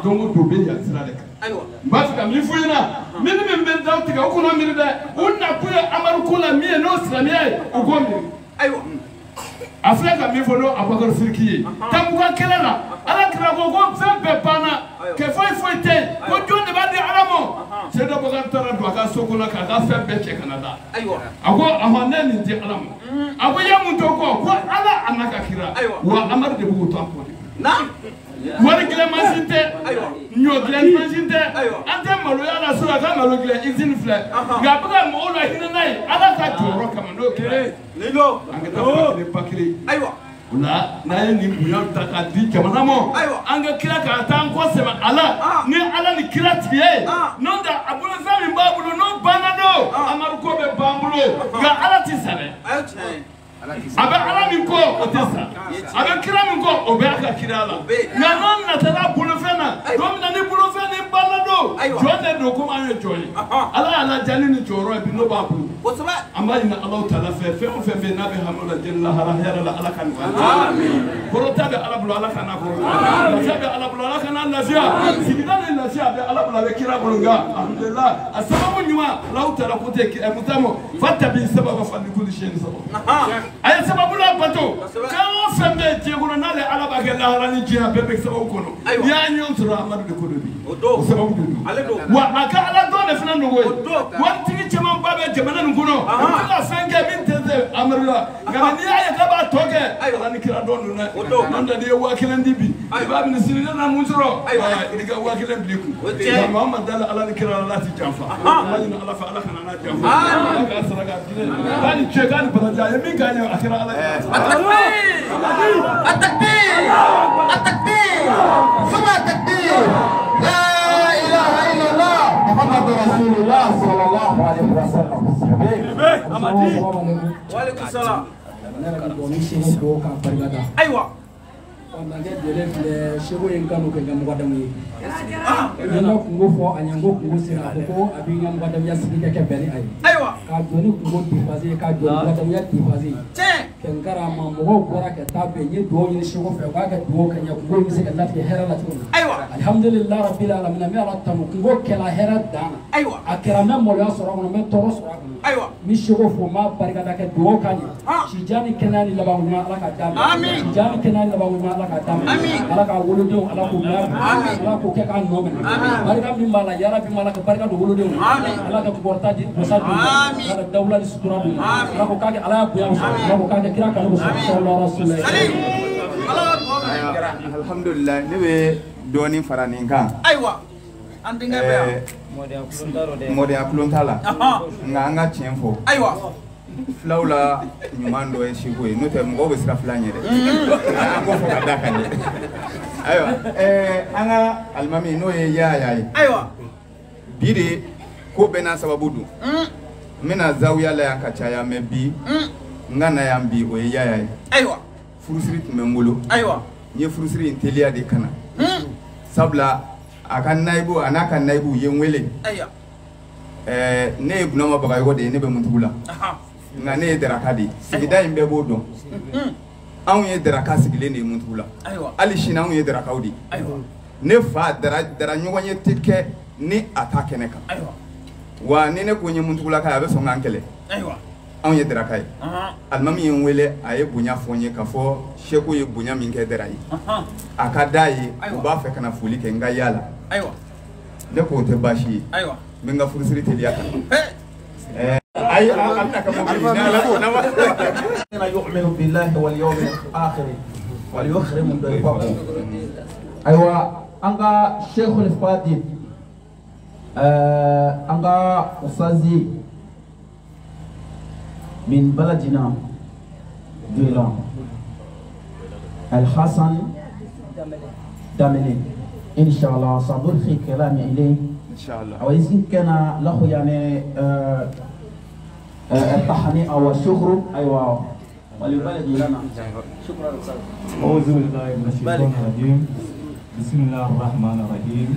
don o don u bɛ yan sira de kan. N b'a fɛ ka min f'u ɲɛna min ni min bɛ daw tigɛ o kana miiri dɛ u nakun ye Amadu ko la min ye n'o silamɛya ye u k'o miiri. A filɛ ka min fɔ n'o Abubakar Siriki ye Tamuka kɛlɛ la ala kira ko ko fɛn bɛɛ banna kɛ foyi foyi tɛ yen ko jɔn de b'a di ala ma Sedu Abubakar taara don a ka so kɔnɔ k'a ka fɛn bɛɛ cɛ ka na da a ko ɔhɔn ne nin di ala ma a ko i ye mun to kɔ ko ala a n'a ka kira wa Amadu de b'o to a kɔ de. Wari dilan mansin tɛ ɲɔ dilan mansin tɛ an tɛ maloya la so a ka malo dilan usine filɛ nka a bɛ ka mɔgɔw la hinɛ n'a ye ala ka jɔyɔrɔ kama n'o kɛra an ka taa ba kelen ba kelen o la n'an ye nin bonya ta k'a di jamana ma an ka kira k'a taa an kɔ sɛmɛ a la ni ala ni kira tigiya ye n'o tɛ a bolo fɛn min b'a bolo n'o banna don Amadu ko bɛ ban bolo nka ala ti sa dɛ. A bɛ ala min kɔ o tɛ sa a bɛ kira min kɔ o bɛ a ka kira la nka n'o natala bolofɛn na don min na ni bolofɛn ni banna don jɔn de don komi an ye jɔn ye ala y'a ladiya ni nin jɔyɔrɔ ye bi n'o b'a bolo an b'a ɲini Alahu taala fɛ fɛn o fɛn bɛ yen n'a bɛ hami o la diɲɛ lahara hɛrɛ la ala ka nɔgɔya kɔrɔta bɛ ala bolo ala ka n'a kɔrɔ lafiya bɛ ala bolo ala ka n'a lafiya sigida ni lafiya bɛ ala bolo a bɛ kira bolo nka alhamdulilah a sababu ɲuman Alahu taala ko tɛ mutamo fatabi sababa falikuli siyɛn sababu a ye sababu la bato fɛn o fɛn bɛ diɲɛ kɔnɔ n'ale ala b'a kɛ lahara ni diɲɛ a bɛɛ bɛ sababu kɔnɔ n'i y'a ɲɔgɔn sɔrɔ Amadu de ko de bi o sababu de don wa a ka ala dɔn de fana dogo ye waritigi camanba bɛ jamana nin kɔnɔ u tɛ ka fɛn kɛ min tɛ se Amadu la nka n'i y'a ye k'a b'a tɔ kɛ ala ni kira dɔn don dɛ n'o tɛ n'i ye 5000 di bi i b'a minɛ sini ne nana mun sɔrɔ i ka 5000 bil'i kun nka maa ma da la ala ni kira la ala ti janfa an b'a ɲini ala fɛ ala kana n'a janfa ala k'a sara k'a di ne k'a ni ce k'a ni baraji a ye min k'a ye a kɛra ala ye. التكبير التكبير ثم التكبير لا اله الا الله محمد رسول الله صلى الله عليه وسلم. وعليكم السلام. Ayiwa. Nka jɛlen filɛ seko ye n kanu kɛ n ka mɔgɔdamu ye. N ka kungo fɔ a ɲɛ n ko kungo sera a ko ko a b'i ka mɔgɔdamuya sigi kɛ bɛn ni a ye. Ayiwa. K'a jɔ ni kungo dépassé k'a jɔ ni mɔgɔdamuya dépassé. Tiɲɛ. Kɛ n kara ma mɔgɔw bɔra ka taa bɛn n ye dugawu ɲini seko fɛ u k'a kɛ dugawu kɛ n ye kungo in bɛ se ka latigɛ hɛrɛ la cogo min. Ayiwa. A Alhamdulillah rabbil alamin n bɛ Ala tanu kungo kɛla hɛrɛ dan na. Ayiwa. A kɛra n bɛ maloya sɔrɔ a kɔnɔ n bɛ tɔɔrɔ sɔrɔ a kɔnɔ. Ayiwa. N bɛ seko fo n b'a barikada kɛ dugawu ka ɲɛ. Sijan ni kɛnɛya ni laban ɲuman Ala ka d'a ma. Amin. Sijan ni kɛnɛya ni laban ɲuman Ala ka d'a ma. Amin. Ala k'a wolodenw Ala k'u mɛn a kun. Amin. Ala k'o kɛ k'a nɔ minɛ. Amin. Barika min b'a la yarabi Ala ka barika don wolodenw na. Amin. Ala ka kɔrɔta di wasa d'u ma. Amin. Ala ka dawula ni sutura d'u ma. Amin. Ala k'o k'a kɛ Ala ya bonya sɔrɔ. Ala k'o k'a kɛ kira kanu sɔrɔ. Sallallahu alaihi wa sallam. Alhamdulillah ne bɛ dɔɔnin fara nin kan. Ayiwa an denkɛ bɛ yan. Mɔdenya kulon t'a la. Nka an ka tiɲɛ fɔ. Ayiwa. Filaw la ɲuman dɔ ye siko ye n'o tɛ mɔgɔw bɛ siran fila ɲɛ dɛ. An k'o fɔ ka d'a kan dɛ. Ayiwa an ka alimami n'o ye Yaya ye. Ayiwa. Bi de ko bɛɛ n'a sababu don. N bɛna zawiya la yan ka caya mɛ bi n ka na yan bi o ye Yaya ye. Ayiwa. Furusiri tun bɛ n bolo. Ayiwa. N ye furusiri in teliya de ka na. Sabula a ka nayibu a n'a ka nayibu ye n wele. Ayiwa. Ne ye Bunama Bagayogo de ye ne bɛ Muntugu la. Nka ne ye Daraka de ye sigida in bɛɛ b'o dɔn. Anw ye Daraka sigilen de ye Muntugu la. Hali sini anw ye Darakaw de ye. Ne fa dara ɲɔgɔn ye tɛ kɛ ni a ta kɛnɛ kan. Wa ni ne ko n ye Muntugulaka ye a bɛ sɔn k'an kɛlɛ. Anw ye Daraka ye. Alimami ye n wele a ye bonya fɔ n ye k'a fɔ seko ye bonya min kɛ Dara ye. A ka d'a ye u b'a fɛ ka na foli kɛ n ka yaala. Ne k'o tɛ baasi ye. N bɛ n ka furusiri teliya kan. Ayi a bɛna kɛ mobili ye n'Ala sɔnna ma. Yu'minu billahi wal yawmil akhir wal yukrimu dayfahu. Ayiwa an ka Sheikhul Fadil an ka ustazi من بلدنا ديلان الحسن داملي إن شاء الله سألقي كلامي إليه إن شاء الله. وإذا كان له يعني التهنئة والشكر أيوة وللبلد لنا. شكرا أستاذ. أعوذ بالله من الشيطان الرجيم. بسم الله الرحمن الرحيم.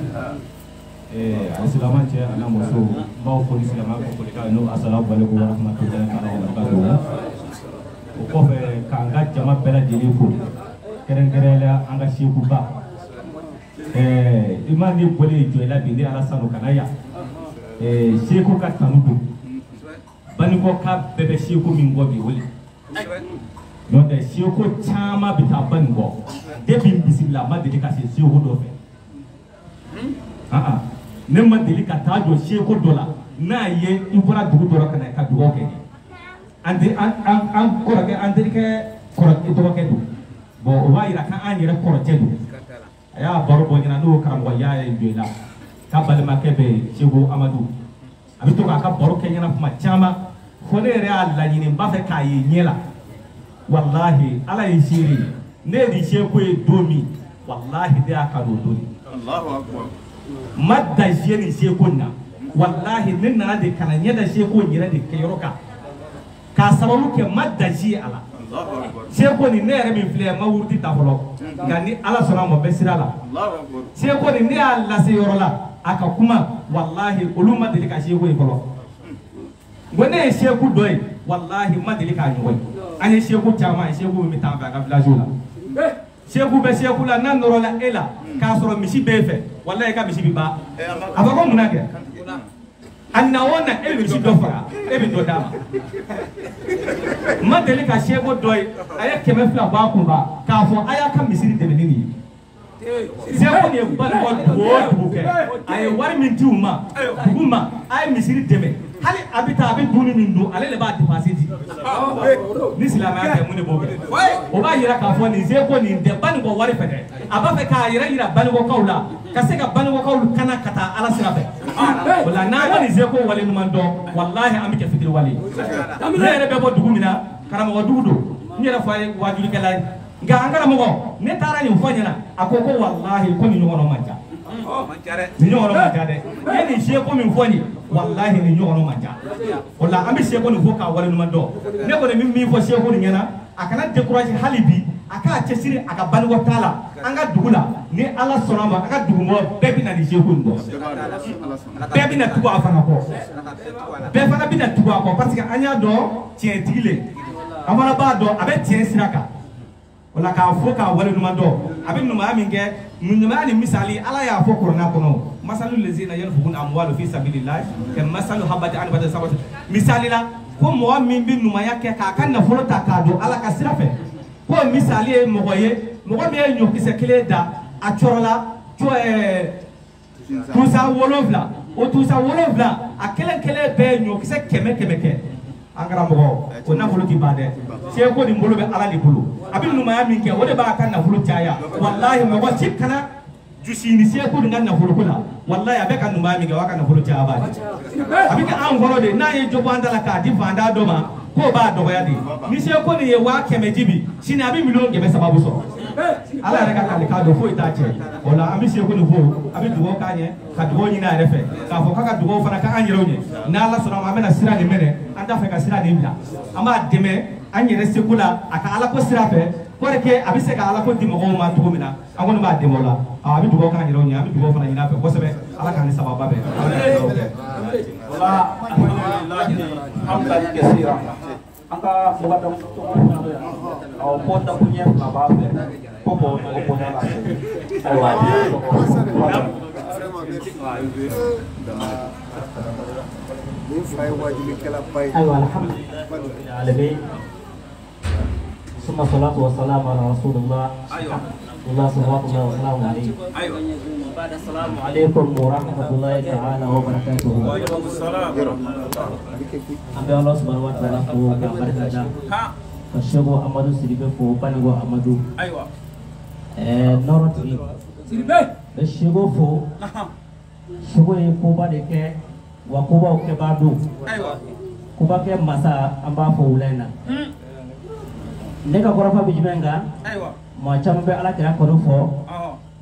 Alisilamɛ cɛ a n'a muso n b'aw fo ni silamɛya ko folikan n'o asalamu aleykum wa rahmatulahi taala wa barakatuhu. O kɔfɛ k'an ka jama bɛɛ lajɛlen fo kɛrɛnkɛrɛnnenya la an ka sekuba i ma ne bɔlen jɔ i la bi ne Ala sanu ka na yan seku ka tanu don Banikɔka bɛɛ bɛ seku min kɔ bi o le n'o tɛ seku caman bɛ taa Banikɔ depuis n bisimila a ma deli ka se seku dɔ fɛ. Ne ma deli ka taa jɔ seko dɔ la n'a ye i bɔra dugu dɔ la ka na ka dugawu kɛ an kɔrɔkɛ an terikɛ kɔrɔkɛ dɔgɔkɛ don bon o b'a yira k'an yɛrɛ kɔrɔcɛ don a y'a baro bɔ ɲɛna n'o karamɔgɔ y'a ye jɔ i la k'a balimakɛ bɛ yen Seko Amadu a bɛ to k'a ka baro kɛ ɲɛna kuma caman fo ne yɛrɛ y'a laɲini n b'a fɛ k'a ye ɲɛ la walahi Ala ye seere ye ne ye nin seko ye don min walahi ne y'a kanu o don de. Ma da zie ni seko na walahi ne nana de kana ɲɛ da seko yɛrɛ de kɛyɔrɔ kan k'a sababu kɛ ma da zie a la seko ni ne yɛrɛ min filɛ ma wuruti ta fɔlɔ nka ni Ala sɔnna a ma bɛ sira la seko ni ne y'a lase yɔrɔ la a ka kuma walahi olu ma deli ka seko ye fɔlɔ n ko ne ye seko dɔ ye walahi ma deli k'a ɲɔgɔn ye an ye seko caman ye seko min bɛ taa an fɛ an ka village la. Seku bɛ seku la n'a nɔrɔ la e la k'a sɔrɔ misi b'e fɛ walahi i ka misi bɛ ban a fɔ ko mun na kɛ a na o na e bɛ misi dɔ faga e bɛ dɔ d'a ma n ma deli ka seko dɔ ye a ye 200 bɔ a kun ba k'a fɔ a y'a ka misiri dɛmɛ ni nin ye seko nin ye Banikɔ dugu o dugu kɛ a ye wari min di u ma dugu ma a ye misiri dɛmɛ hali a bɛ taa a bɛ dumuni min dun ale de b'a dépenser di ni silamɛya tɛ mun de b'o kɛ o b'a yira k'a fɔ nin seko nin tɛ Banikɔ wari fɛ dɛ a b'a fɛ k'a yɛrɛ yira Banikɔkaw la ka se ka Banikɔkaw kana ka taa Ala sira fɛ o la n'an ma nin seko wale ɲuman dɔn walahi an bɛ kɛ fitiriwale ye ne yɛrɛ bɛ bɔ dugu min na karamɔgɔ dugu don n yɛrɛ fa ye waajulikɛla ye nka an karamɔgɔ ne taara nin fɔ ɲɛna a ko ko walahi ko nin ɲɔgɔnna man ca nin ɲɔgɔnna man ca dɛ e nin seko min fɔ nin walahi nin ɲɔgɔnna man ca o la an bɛ seko nin fɔ k'a waleɲuman dɔn ne kɔni bɛ min fɔ seko nin ɲɛna a kana décourager hali bi a k'a cɛsiri a ka Banikɔ taa la an ka dugu la ni Ala sɔnna a ma an ka dugumɔgɔ bɛɛ bɛ na nin seko nin dɔn bɛɛ bɛ na tugu a fana kɔ bɛɛ fana bɛ na tugu a kɔ parce que an y'a dɔn tiɲɛtigi le an fana b'a dɔn a bɛ tiɲɛ sira kan o la k'a fɔ k'a waleɲuman dɔn a bɛ ɲumanya min kɛ Ɲumanya ni misali ala y'a fɔ kuranna kɔnɔ masalu lezina yanfukuna amwalu fi sabilillahi ka masalu habati anbata sabati misali la ko mɔgɔ min bɛ ɲumanya kɛ k'a ka nafolo ta k'a don ala ka sira fɛ ko misali ye mɔgɔ ye mɔgɔ min ye ɲɔkisɛ kelen da a cɔrɔla tusa 7 o tusa 7 a kelen kelen bɛɛ ye ɲɔkisɛ 100 100 kɛ an karamɔgɔ o nafolo ti ban dɛ seko nin bolo bɛ ala de bolo a bɛ ɲumanya min kɛ o de b'a ka nafolo caya walahi mɔgɔ si kana jusi ni seko nin ka nafolo ko la walahi a bɛ ka ɲumanya min kɛ o b'a ka nafolo caya b'a di a bɛ kɛ an kɔrɔ de n'a ye jɔ bɔ an da la k'a di fantan dɔ ma k'o b'a dɔgɔya de ni seko nin ye 100,000 di bi sini a bɛ 3 million sababu sɔrɔ ala yɛrɛ ka kalikan don foyi t'a cɛ o la an bɛ seko nin fo a bɛ dugawu k'a ɲɛ ka dugawu ɲini a yɛrɛ fɛ k'a fɔ k'a ka dugawu fana k'an yɛrɛw ɲɛ n'ala sɔnna ma an bɛna sira nin minɛ an t'a fɛ ka sira nin bila an b'a dɛmɛ an yɛrɛ seko la a ka alako sira fɛ kɔrɔ kɛ a bɛ se ka alako di mɔgɔw ma cogo min na an kɔni b'a dɛmɛ o la a bɛ dugawu k'an yɛrɛw ɲɛ an bɛ dugawu fana ɲini a fɛ kosɛbɛ ala k'an ni sababa bɛn. Wala alhamdulilahi kasira an ka mɔgɔ awɔ ko dakuɲɛ fila b'a fɛ ko k'o bonya la ayiwa nin fa ye wajibilikɛlaba ye. Ayiwa alhamdulilahi alamin summa salatu wa salamu ala rasulillah Allah sallallahu wa salamu alayhi. Assalamu alaikum wa rahmatullahi ta'ala wa barakatuh. Wa alaikum assalam. An bɛ Allah subhanahu wa ta'ala fo k'a barika da. Ka Seko Amadu Sidibe fo Banigo Amadu. Ayiwa. Nɔrɔ tigi. Sidibe. Bɛ Seko fo. Seko ye koba de kɛ wa kobaw kɛbaa don. Ayiwa. Koba kɛ masa an b'a fɔ wula in na. Ne ka kɔrɔfɔ bɛ jumɛn kan? Ayiwa. Maa caman bɛ ala kira kɔnɔ fɔ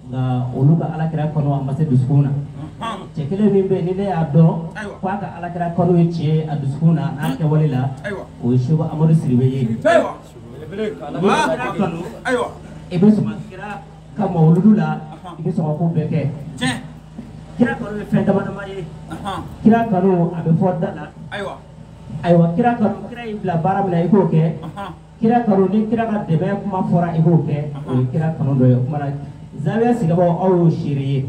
nka olu ka ala kira kɔnɔ a ma se dusukun na cɛ kelen min bɛ yen ni ne y'a dɔn k'a ka ala kira kɔnɔ ye tiɲɛ ye a dusukun na n'a kɛwale la o ye Seko Amadu Sidibe ye. N'i kira kanu i bɛ sɔn kira ka mawuludu la i bɛ sɔn ka ko bɛɛ kɛ. Kira kanu ye fɛn dama dama ye. Kira kanu a bɛ fɔ da la. Ayiwa kira kanu kira y'i bila baara min na i k'o kɛ. Kira kanu ni kira ka dɛmɛ kuma fɔra i b'o kɛ o ye kira kanu dɔ ye o kuma na zawiya sigibagaw aw y'o seere ye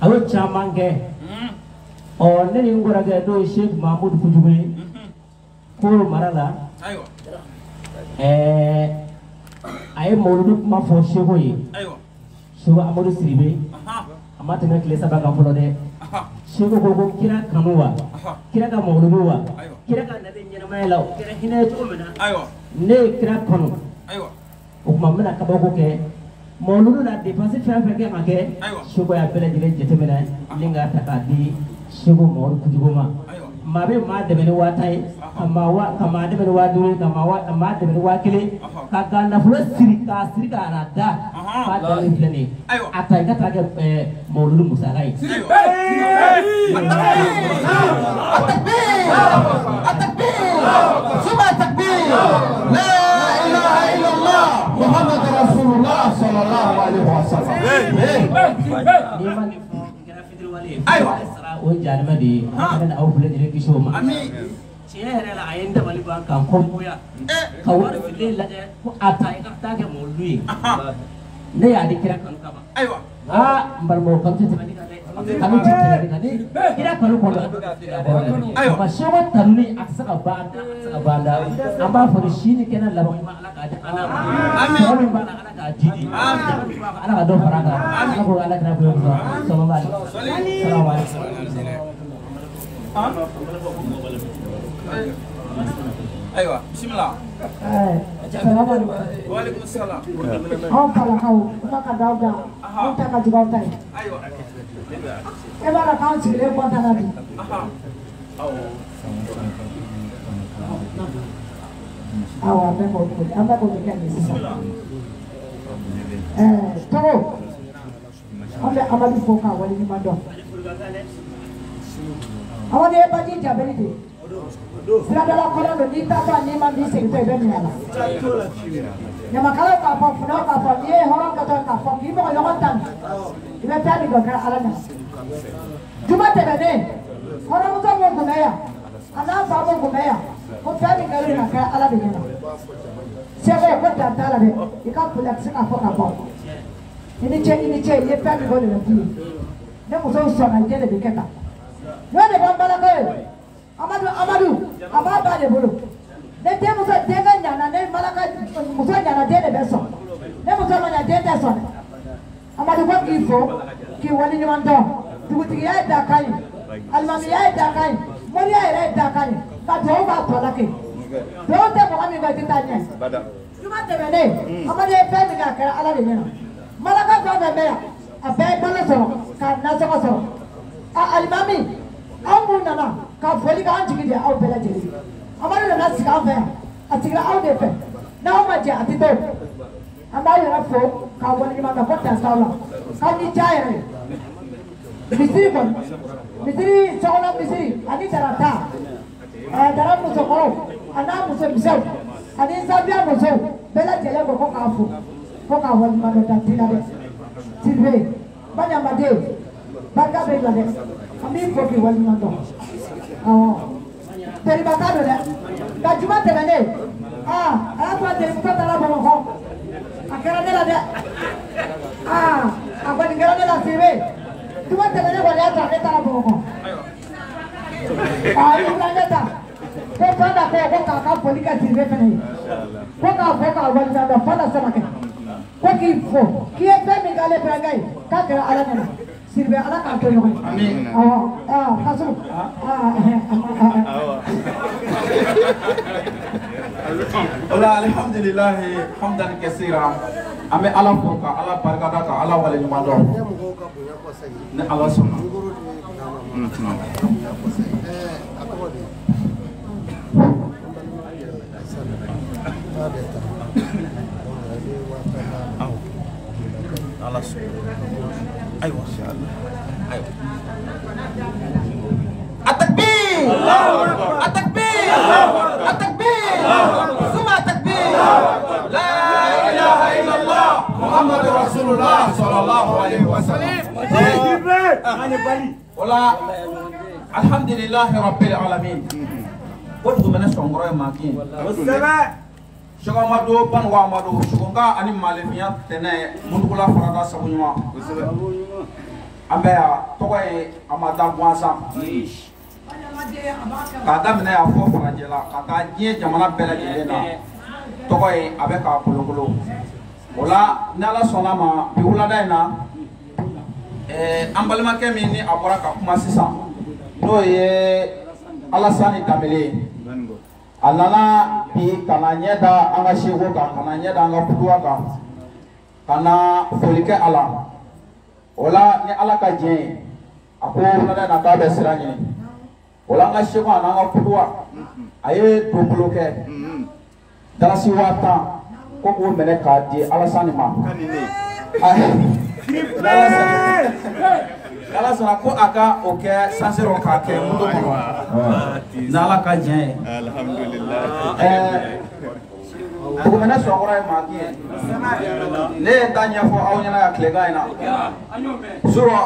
a y'o caman kɛ ɔ ne ni n kɔrɔkɛ n'o ye Seku Mahamudu Kojugu ye Koro mara la ɛɛ a ye mawuludu kuma fɔ Seko ye Seko Amadu Sidibe a ma tɛmɛ tile 3 kan fɔlɔ dɛ Seko ko kira kanu wa kira ka mawuludu wa kira ka nalen ɲɛnamaya la o kɛra hinɛ ye cogo min na ne ye kira kanu o tuma n bɛna kabako kɛ mawuludu la dépense fɛn fɛn kɛ ka kɛ Seko y'a bɛɛ lajɛlen jateminɛ ni k'a ta k'a di Seko Mamadu Kojugu ma maa bɛ maa dɛmɛ ni 50 ye ka maa dɛmɛ ni 50 ye ka maa dɛmɛ ni 1000 ka nafolo siri k'a siri k'a na da k'a dɛmɛ filɛ nin ye a ta i ka taa kɛ mawuludu musaka ye. Suma takbir la ilaha illallah Muhammad Rasulullah sallallahu alaihi wasallam. N'i ma nin fɔ i kɛra fitiriwale ye. Ayiwa o ye jahanama de ye. Ala na aw bɛɛ lajɛlen kisi o ma. Tiɲɛ yɛrɛ la a ye n dabali ban k'an kɔngoya ka wari fililen lajɛ ko a ta i ka taa kɛ mawuludu ye. Ne y'a di kira kanu kama. Ayiwa. Aa n balimaw kanu tɛ tɛmɛ nin kan dɛ. Kanu tɛ tɛmɛ nin kan ni kira kanu kɔnɔ. Ayiwa. Ka Seko tanuni a tɛ se ka ban da a tɛ se ka ban da. An b'a fɔ ni si ni kɛnɛ laban ɲuman ala k'a di an ma. Mɔgɔ min b'a la ala k'a jidi. Ala ka dɔ fara a kan. Ala ko ala kira bonya kosɔn. Sallallahu alaihi wasallam. Ayiwa bisimila. Salaamaaleykum. Waaleykum salaam. Anw falakaw kuma ka d'aw da anw ta ka jugu aw ta ye. E b'a dɔn k'anw sigilen kɔntan na bi. Awɔ an bɛ k'o an bɛ k'o de kɛ nin sisan. Togo an bɛ Amadu fo k'a waleɲuman dɔn. Amadu ye baji jabɛli de ye. Siradala kɔnɔ don n'i taatɔ n'i ma n'i segintɔ i bɛ minɛ a la. Ɲamakalaw k'a fɔ funɛw k'a fɔ n'i ye hɔrɔn kɛtɔ ye k'a fɔ k'i mɔgɔ ɲɔgɔn tan i bɛ taa nin dɔ kɛ ala ɲɛ. Juma tɛmɛnen hɔrɔnmuso min kun bɛ yan a n'a fa min kun bɛ yan ko fɛn min kɛlen ka kɛ ala de ɲɛna. Sɛbɛn ko dan t'a la dɛ i ka bonya tɛ se ka fɔ ka ban. I ni ce i ni ce i ye fɛn min k'o de bɛ f'i ye ne musow sɔnna i den de bɛ kɛ tan n'o de b'an balakaw ye Amadu Amadu a b'a ba de bolo ne denmuso denkɛ ɲana ne malaka muso ɲana den de bɛ sɔn ne muso ma ɲa den tɛ sɔn dɛ Amadu ko k'i fo k'i waleɲuman dɔn dugutigiya ye dakan ye alimamiya ye dakan ye moriya yɛrɛ ye dakan ye ka duwawu b'a tɔ la kɛ duwawu tɛ mɔgɔ min kɔ i tɛ taa ɲɛ juma tɛmɛnen Amadu ye fɛn min kɛ a kɛra Ala de ɲɛna malaka fɛn fɛn bɛ yan a bɛɛ ye balo sɔrɔ ka nasɔngɔ sɔrɔ a alimami anw minnu nana ka foli kɛ an jigi de ye aw bɛɛ lajɛlen ye Amadu nana sigi an fɛ yan a sigira aw de fɛ n'aw ma jɛ a tɛ to an b'aw yɛrɛ fo k'a waleɲuman dɔn ko dan t'aw la k'aw ni diya yɛrɛ ye misiri kɔni misiri sokɔnɔ misiri ani darata dara musokɔrɔw a n'a musomisɛnw ani zabiya musow bɛɛ lajɛlen ko ko k'a fo ko k'a waleɲuman dɔn dan t'i la dɛ Sidibe Baɲamaden barika bɛ la dɛ an b'i fo k'i waleɲuman dɔn awɔ teribata don dɛ nka juma tɛmɛnen aa a y'a sɔrɔ terimuso taara Bamakɔ a kɛra ne la dɛ aa a kɔni kɛra ne la Sidibe juma tɛmɛnen kɔni y'a sɔrɔ ne taara Bamakɔ aa i burankɛ ta ko Fanta ko ko k'a ka foli kɛ Sidibe fɛnɛ ye ko k'a fɔ k'a waleɲuman dɔn Fanta Samakɛ ko k'i fo k'i ye fɛn min k'ale burankɛ ye k'a kɛra Ala ɲɛna Sidibe Ala k'a to ɲɔgɔn ye awɔ aa Kasimu aa Ola alhamdulilahi hamdan kasira an bɛ Ala fo ka Ala barikada ka Ala waleɲuman dɔn ni Ala sɔnna. Ala sɔnna. Ayiwa ayiwa. Atakbir! Atakbir! Atakbir! Suma takbir! La ilaha illallah Muhammadu Rasulullah sallallahu alaihi wasallam. Ola alhamdulillahi rabbil alamin. O dugumɛnɛ sɔnkɔrɔ ye maa kin. Sɛki Amadu Banuwa Amadu Sogonka ani Malefinya tɛnɛ Muntugula farata sago ɲuman. An bɛ yan tɔgɔ ye a ma da gansan. K'a daminɛ yan fɔ farajɛla ka taa diɲɛ jamana bɛɛ lajɛlen na tɔgɔ ye a bɛ k'a kolokolo. O la ni Ala sɔnna ma bi wulada in na an balimakɛ min ni a bɔra ka kuma sisan n'o ye Alasani Danbele ye. A nana bi ka na ɲɛ da an ka seko kan ka na ɲɛ da an ka kuduwa kan ka na foli kɛ a la. O la ni Ala ka diɲɛ ye a ko wulada in na k'a bɛ sira ɲini. O la an ka seko ani an ka kuduwa a ye donbolo kɛ dalasi 10,000 ko k'o minɛ k'a di Alasani ma. Ala sɔnna ko a ka o kɛ sansero k'a kɛ moto kɔnɔ n'Ala ka diɲɛ ye. Dugumɛnɛ sɔnkɔrɔ ye maa kin ye ne ye n ta ɲɛfɔ aw ɲɛna yan tilegan in na surɔ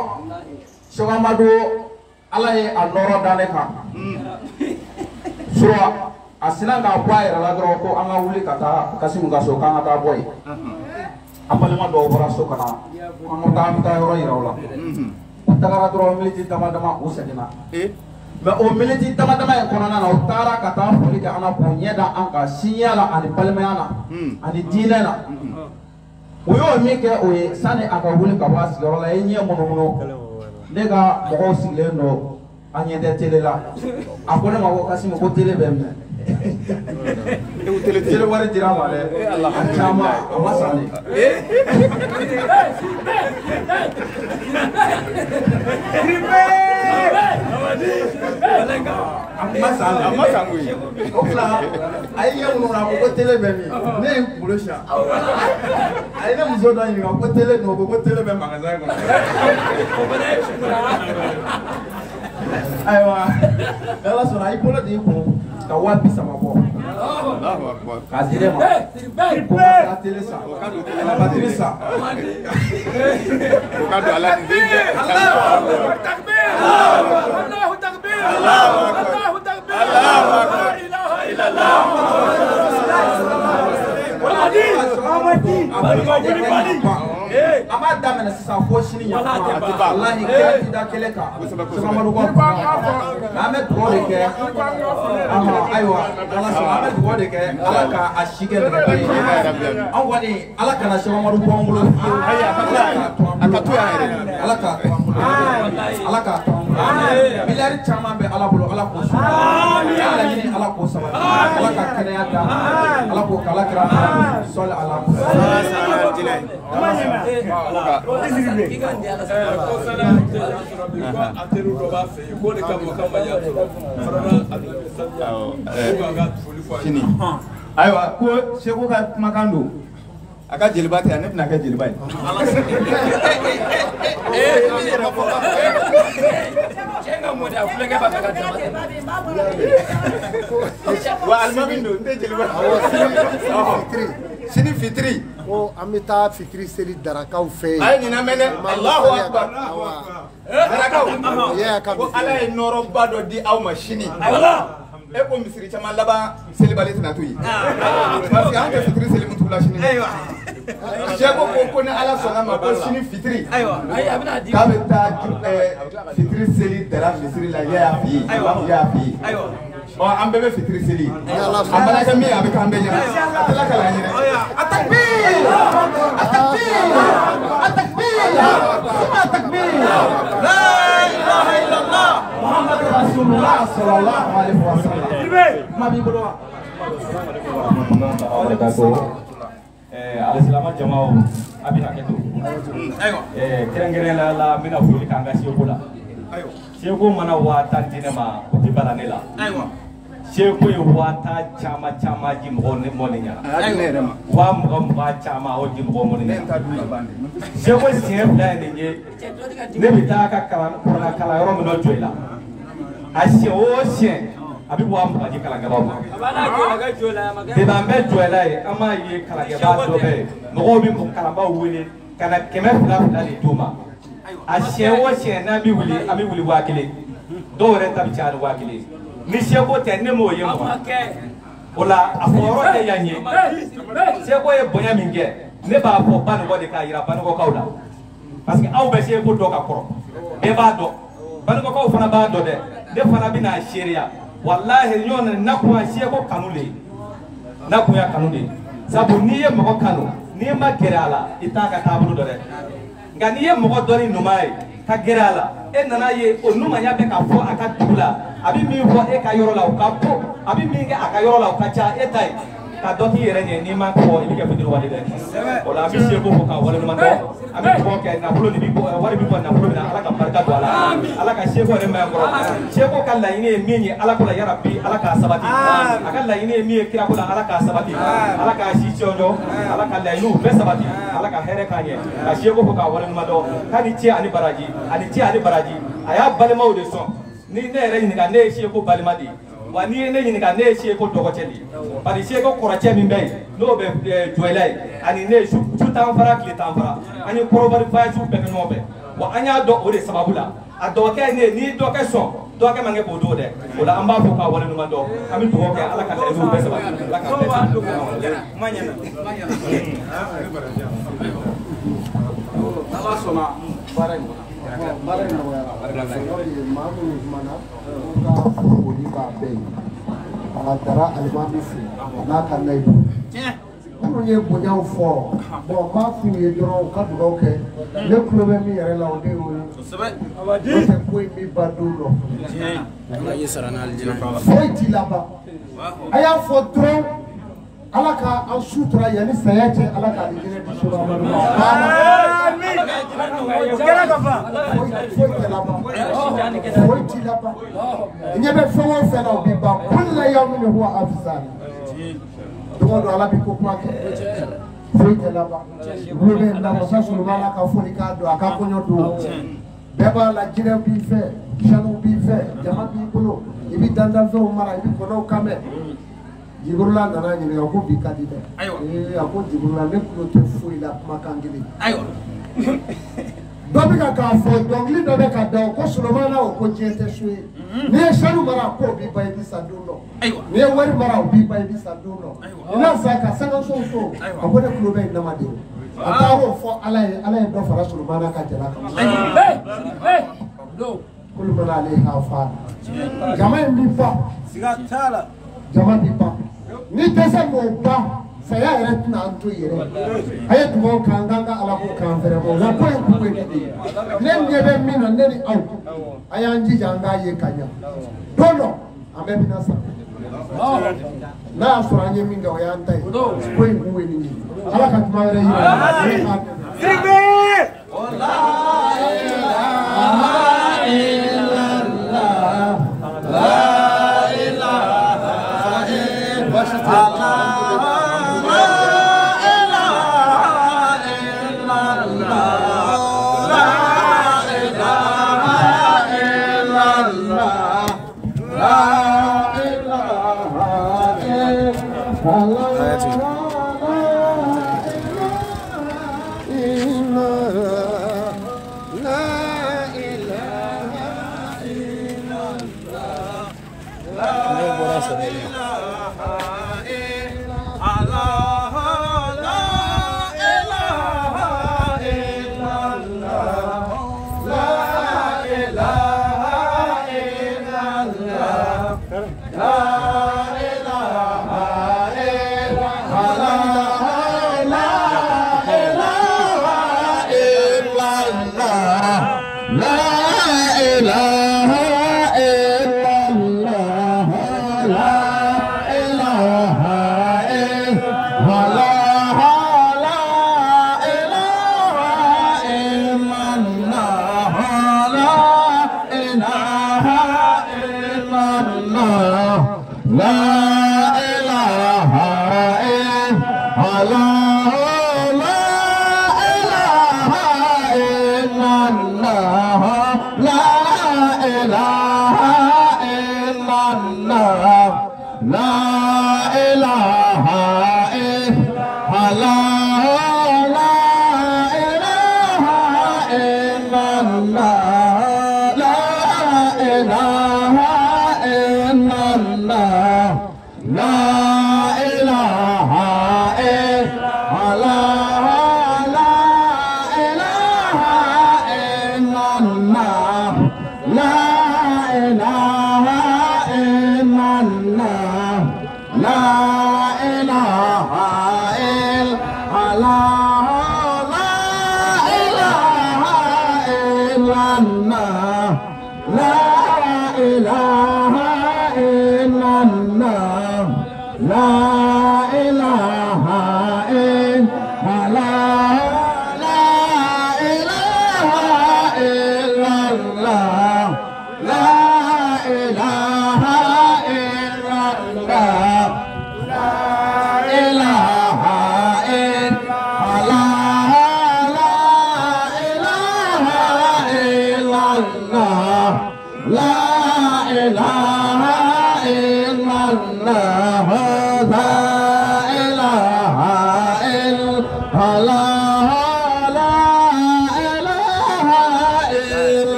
Sɛki Amadu Ala ye a nɔrɔ da ne kan surɔ a sinna k'a bɔ a yɛrɛ la dɔrɔn ko an ka wuli ka taa Kasimu ka so k'an ka taa bɔ yen an balima dɔw bɔra so ka na an ka taa an bɛ taa yɔrɔ yira u la. U tagara dɔrɔn militi dama dama u seginna mɛ o militi dama dama in kɔnɔna na u taara ka taa foli kɛ an na k'u ɲɛ da an kan sinya la ani balimaya na ani diinɛ na u y'o min kɛ o ye sani a ka wuli ka bɔ a sigiyɔrɔ la i ɲɛ munumunu ne ka mɔgɔw sigilen don an ɲɛ tɛ tele la a ko ne ma ko Kasimu ko tele bɛ min tele wari dira a ma dɛ a caman a ma san de. A ma san a ma san koyi o fila a ye ɲɛ munumunu a ko ko tele bɛ min ne ye n kunkolo siyan a ye ne muso dɔ ɲininka ko tele dun o ko ko tele bɛ magasin kɔnɔ. Ayiwa n'Ala sɔnna i bolo de y'i kun ka 30,000 bɔ k'a di ne ma ko n ka taa tele san ka batiri san O ka don Ala ni den cɛ. Allahu takbir! Allahu takbir! La ilaha illallah! A ma da Walahi kɛlɛ ti da kɛlɛ kan. Sɛki Amadu ka an bɛ dugawu de kɛ. Ayiwa ala sɔnna an bɛ dugawu de kɛ ala ka a si kɛ nɛgɛ ye. An kɔni ala kana Sɛki Amadu bɔ an bolo fiyewu. A ka to yan yɛrɛ. Ala k'a to an bolo. Ala k'a to an bolo. Miliyari caman bɛ ala bolo ala k'o sɔrɔ. Ala ɲini ala k'o sabati. Ala ka kɛnɛya d'a ma. Ala k'o k'ala kira sɔli ala. Sini ayiwa ko Seko ka kumakan don a ka jeliba tɛ yan ne bɛna kɛ jeliba ye. Wa alimami don n tɛ jeliba. Sini fitiri. Ko an bɛ taa fitiri seli darakaw fɛ yen. A ye nin lamɛn dɛ. Alahu akbar. Darakaw. Ko Ala ye nɔɔrɔba dɔ di aw ma sini. E ko misiri caman laban selibali tɛna to yen. Parce que an tɛ fitiri seli Muntugula sini. Seko ko ni Ala sɔnna ma ko sini fitiri. K'a bɛ taa fitiri seli Dara misiri la Yaya fɛ yen. Yaya fɛ yen. Ɔ an bɛɛ bɛ fitiri seli. A mana kɛ min ye a bɛ k'an bɛɛ ɲɛna. A tɛ lakale an ɲɛna. Atakbir! Atakbir! Atakbir! Suma takbir! La ilaha illallah Muhammadu Rasulullah sallallahu alaihi wa sallam. Kuma b'i bolo wa? Alisilama jamaw a bɛ hakɛ to. Kɛrɛnkɛrɛnnenya la n bɛna foli k'an ka Seko la. Seko mana 10,000 di ne ma o tɛ bala ne la. Seko ye 10,000 caman caman di mɔgɔw ne mɔ ne ɲɛna. 20,000 caman o di mɔgɔw mɔ ne ɲɛna. Seko siɲɛ 2 ye nin ye ne bɛ taa a ka kuranɛ kalanyɔrɔ min dɔ jɔ i la. A siɲɛ o siɲɛ a bɛ 20,000 di kalankɛbaaw ma. Depuis an bɛ jɔ i la yen an b'a ye kalankɛbaa dɔ bɛ yen mɔgɔw bɛ kalanbaaw wele ka na 200 de d'u ma. A siɲɛ o siɲɛ n'an bɛ wuli an bɛ wuli 1,000 dɔw yɛrɛ ta bɛ caya ni 1,000 ye. Ni Seko tɛ ne m'o ye mɔgɔ o la a fɔ yɔrɔ tɛ yan ye. Seko ye bonya min kɛ ne b'a fɔ Banikɔ de k'a yira Banikɔkaw la parce que aw bɛ Seko dɔn ka kɔrɔ bɛɛ b'a dɔn Banikɔkaw fana b'a dɔn dɛ ne fana bɛna seereya walahi ɲɔgɔn na kun ya Seko kanu de ye n'a kun ya kanu de ye sabu n'i ye mɔgɔ kanu n'i ma gɛrɛ a la i t'a ka taabolo dɔn dɛ nka n'i ye mɔgɔ dɔn ni ɲuman ye ka gɛrɛ a la e nana ye o ɲumanya bɛ ka fɔ a ka dugu la a bɛ min fɔ e ka yɔrɔ la o ka bon a bɛ min kɛ a ka yɔrɔ la o ka ca e ta ye ka dɔ k'i yɛrɛ ɲɛ n'i ma kɔ i bɛ kɛ fitiriwale dɛ o la an bɛ Seko fo k'a waleɲuman dɔn an bɛ dugawu kɛ nafolo de bɛ bɔ wari bɛ bɔ nafolo min na Ala ka barika don a la Ala ka Seko yɛrɛ mɛn kɔrɔ Seko ka laɲini ye min ye Ala ko la yarabi Ala k'a sabati a ka laɲini ye min ye kira ko la Ala k'a sabati Ala k'a si jɔnjɔ Ala ka laɲiniw bɛɛ sabati Ala ka hɛrɛ k'an ɲɛ ka Seko fo k'a waleɲuman dɔn k'a ni ce ani baraji ani ce ani baraji a y'a balimaw de sɔn ni ne yɛrɛ ɲininka ne ye Seko balima de ye. Wa n'i ye ne ɲininka ne ye Seko dɔgɔcɛ de ye bari Seko kɔrɔcɛ min bɛ yen n'o bɛ Jɔyila ye ani ne su t'an fara tile t'an fara an ye kɔrɔbɔrɔ voyage bɛɛ kɛ ɲɔgɔn fɛ wa an y'a dɔn o de sababu la a dɔgɔkɛ ye ne ye n'i dɔgɔkɛ sɔn dɔgɔkɛ man kɛ k'o don dɛ o la an b'a fɔ k'a waleɲuman dɔn an bɛ dugawu kɛ Ala ka layiduw bɛɛ sabati Ala k'an bɛɛ sabati. Ala sɔnna baara in kɔnɔ. Baara in nɔgɔyara. Maa minnu kumana n ka foli b'a bɛɛ ye a Dara alimami fo a n'a ka nayibu minnu ye bonyaw fɔ bɔn n b'a f'u ye dɔrɔn u ka dugawu kɛ ne tulo bɛ min yɛrɛ la o de y'o ye n'o tɛ ko in bɛ ban don dɔ foyi t'i laban a y'a fɔ dɔrɔn Ala ka an sutura yanni saya cɛ Ala k'a di jinɛ di sura ma. Foyi tɛ laban foyi t'i laban i ɲɛ bɛ fɛn o fɛn na o b'i ban kulla yawmin huwa afzal don o don Ala b'i ko kura kɛ foyi tɛ laban tulo bɛ na masa Solomana ka foli k'a don a ka kɔɲɔ don bɛɛ b'a la jinɛ b'i fɛ sanu b'i fɛ jama b'i bolo i bɛ dantanfɛnw mara i bɛ kɔnɔw kan mɛn. Jiburula nana ɲininka ko bi ka di dɛ. Ee a ko Jiburula ne tulo tɛ foyi la kumakan kelen. Ayiwa. Dɔ bɛ ka k'a fɔ dɔnkili dɔ bɛ ka da o ko Solomana o ko diɲɛ tɛ so ye. N'i ye sanu mara k'o b'i ban i bɛ sa don dɔ. Ayiwa. N'i ye wari mara o b'i ban i bɛ sa don dɔ. Ayiwa. I n'a sa ka sangasow to. Ayiwa. A ko ne tulo bɛ nin nama de. A taar'o fɔ Ala ye, Ala ye dɔ fara Solomana ka jala kan. Kulu mana ale ha fa. Jama in b'i ban. Jama b'i ban. Ni dɛsɛ m'o ban, saya yɛrɛ tɛna an to yɛrɛ. A ye dugawu k'an k'an ka Ala ko k'an fɛrɛ bɔ. Wa ko in kun ye ne de ye. Ne ɲɛ bɛ min na, ne ni aw, a y'an jija an k'a ye ka ɲa. Don dɔ, an bɛɛ bɛna sa. N'a y'a sɔrɔ an ye min kɛ, o y'an ta ye. Ko in kun ye nin ye. Ala ka kuma wɛrɛ yira an na.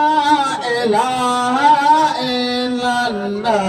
La ilaha illallah.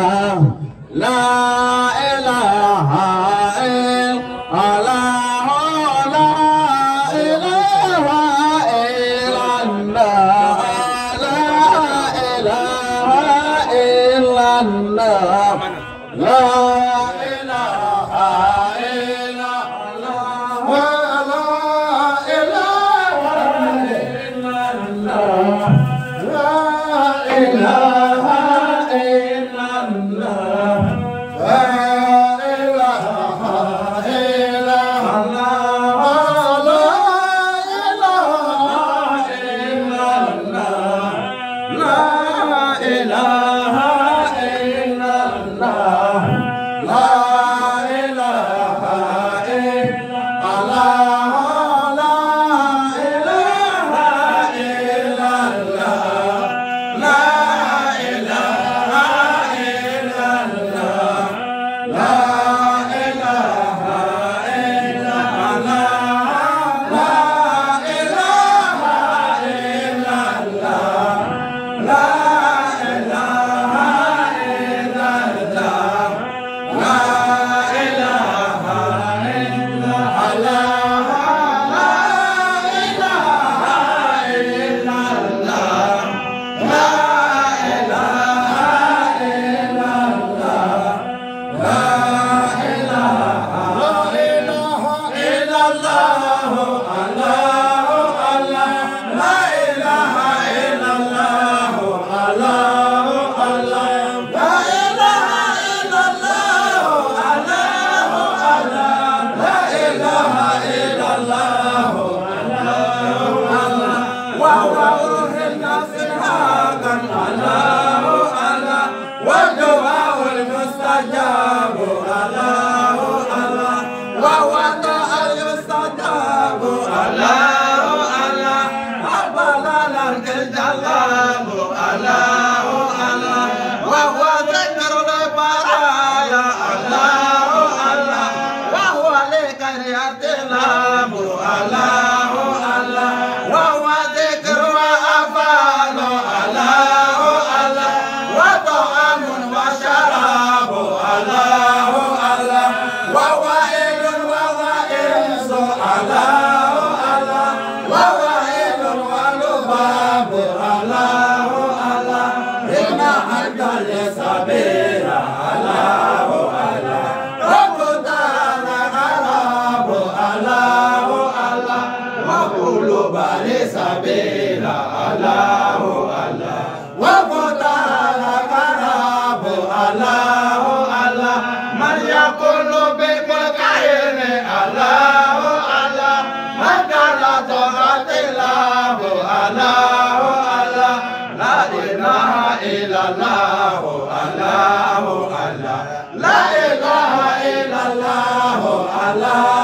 La ilaha illallah, Allah.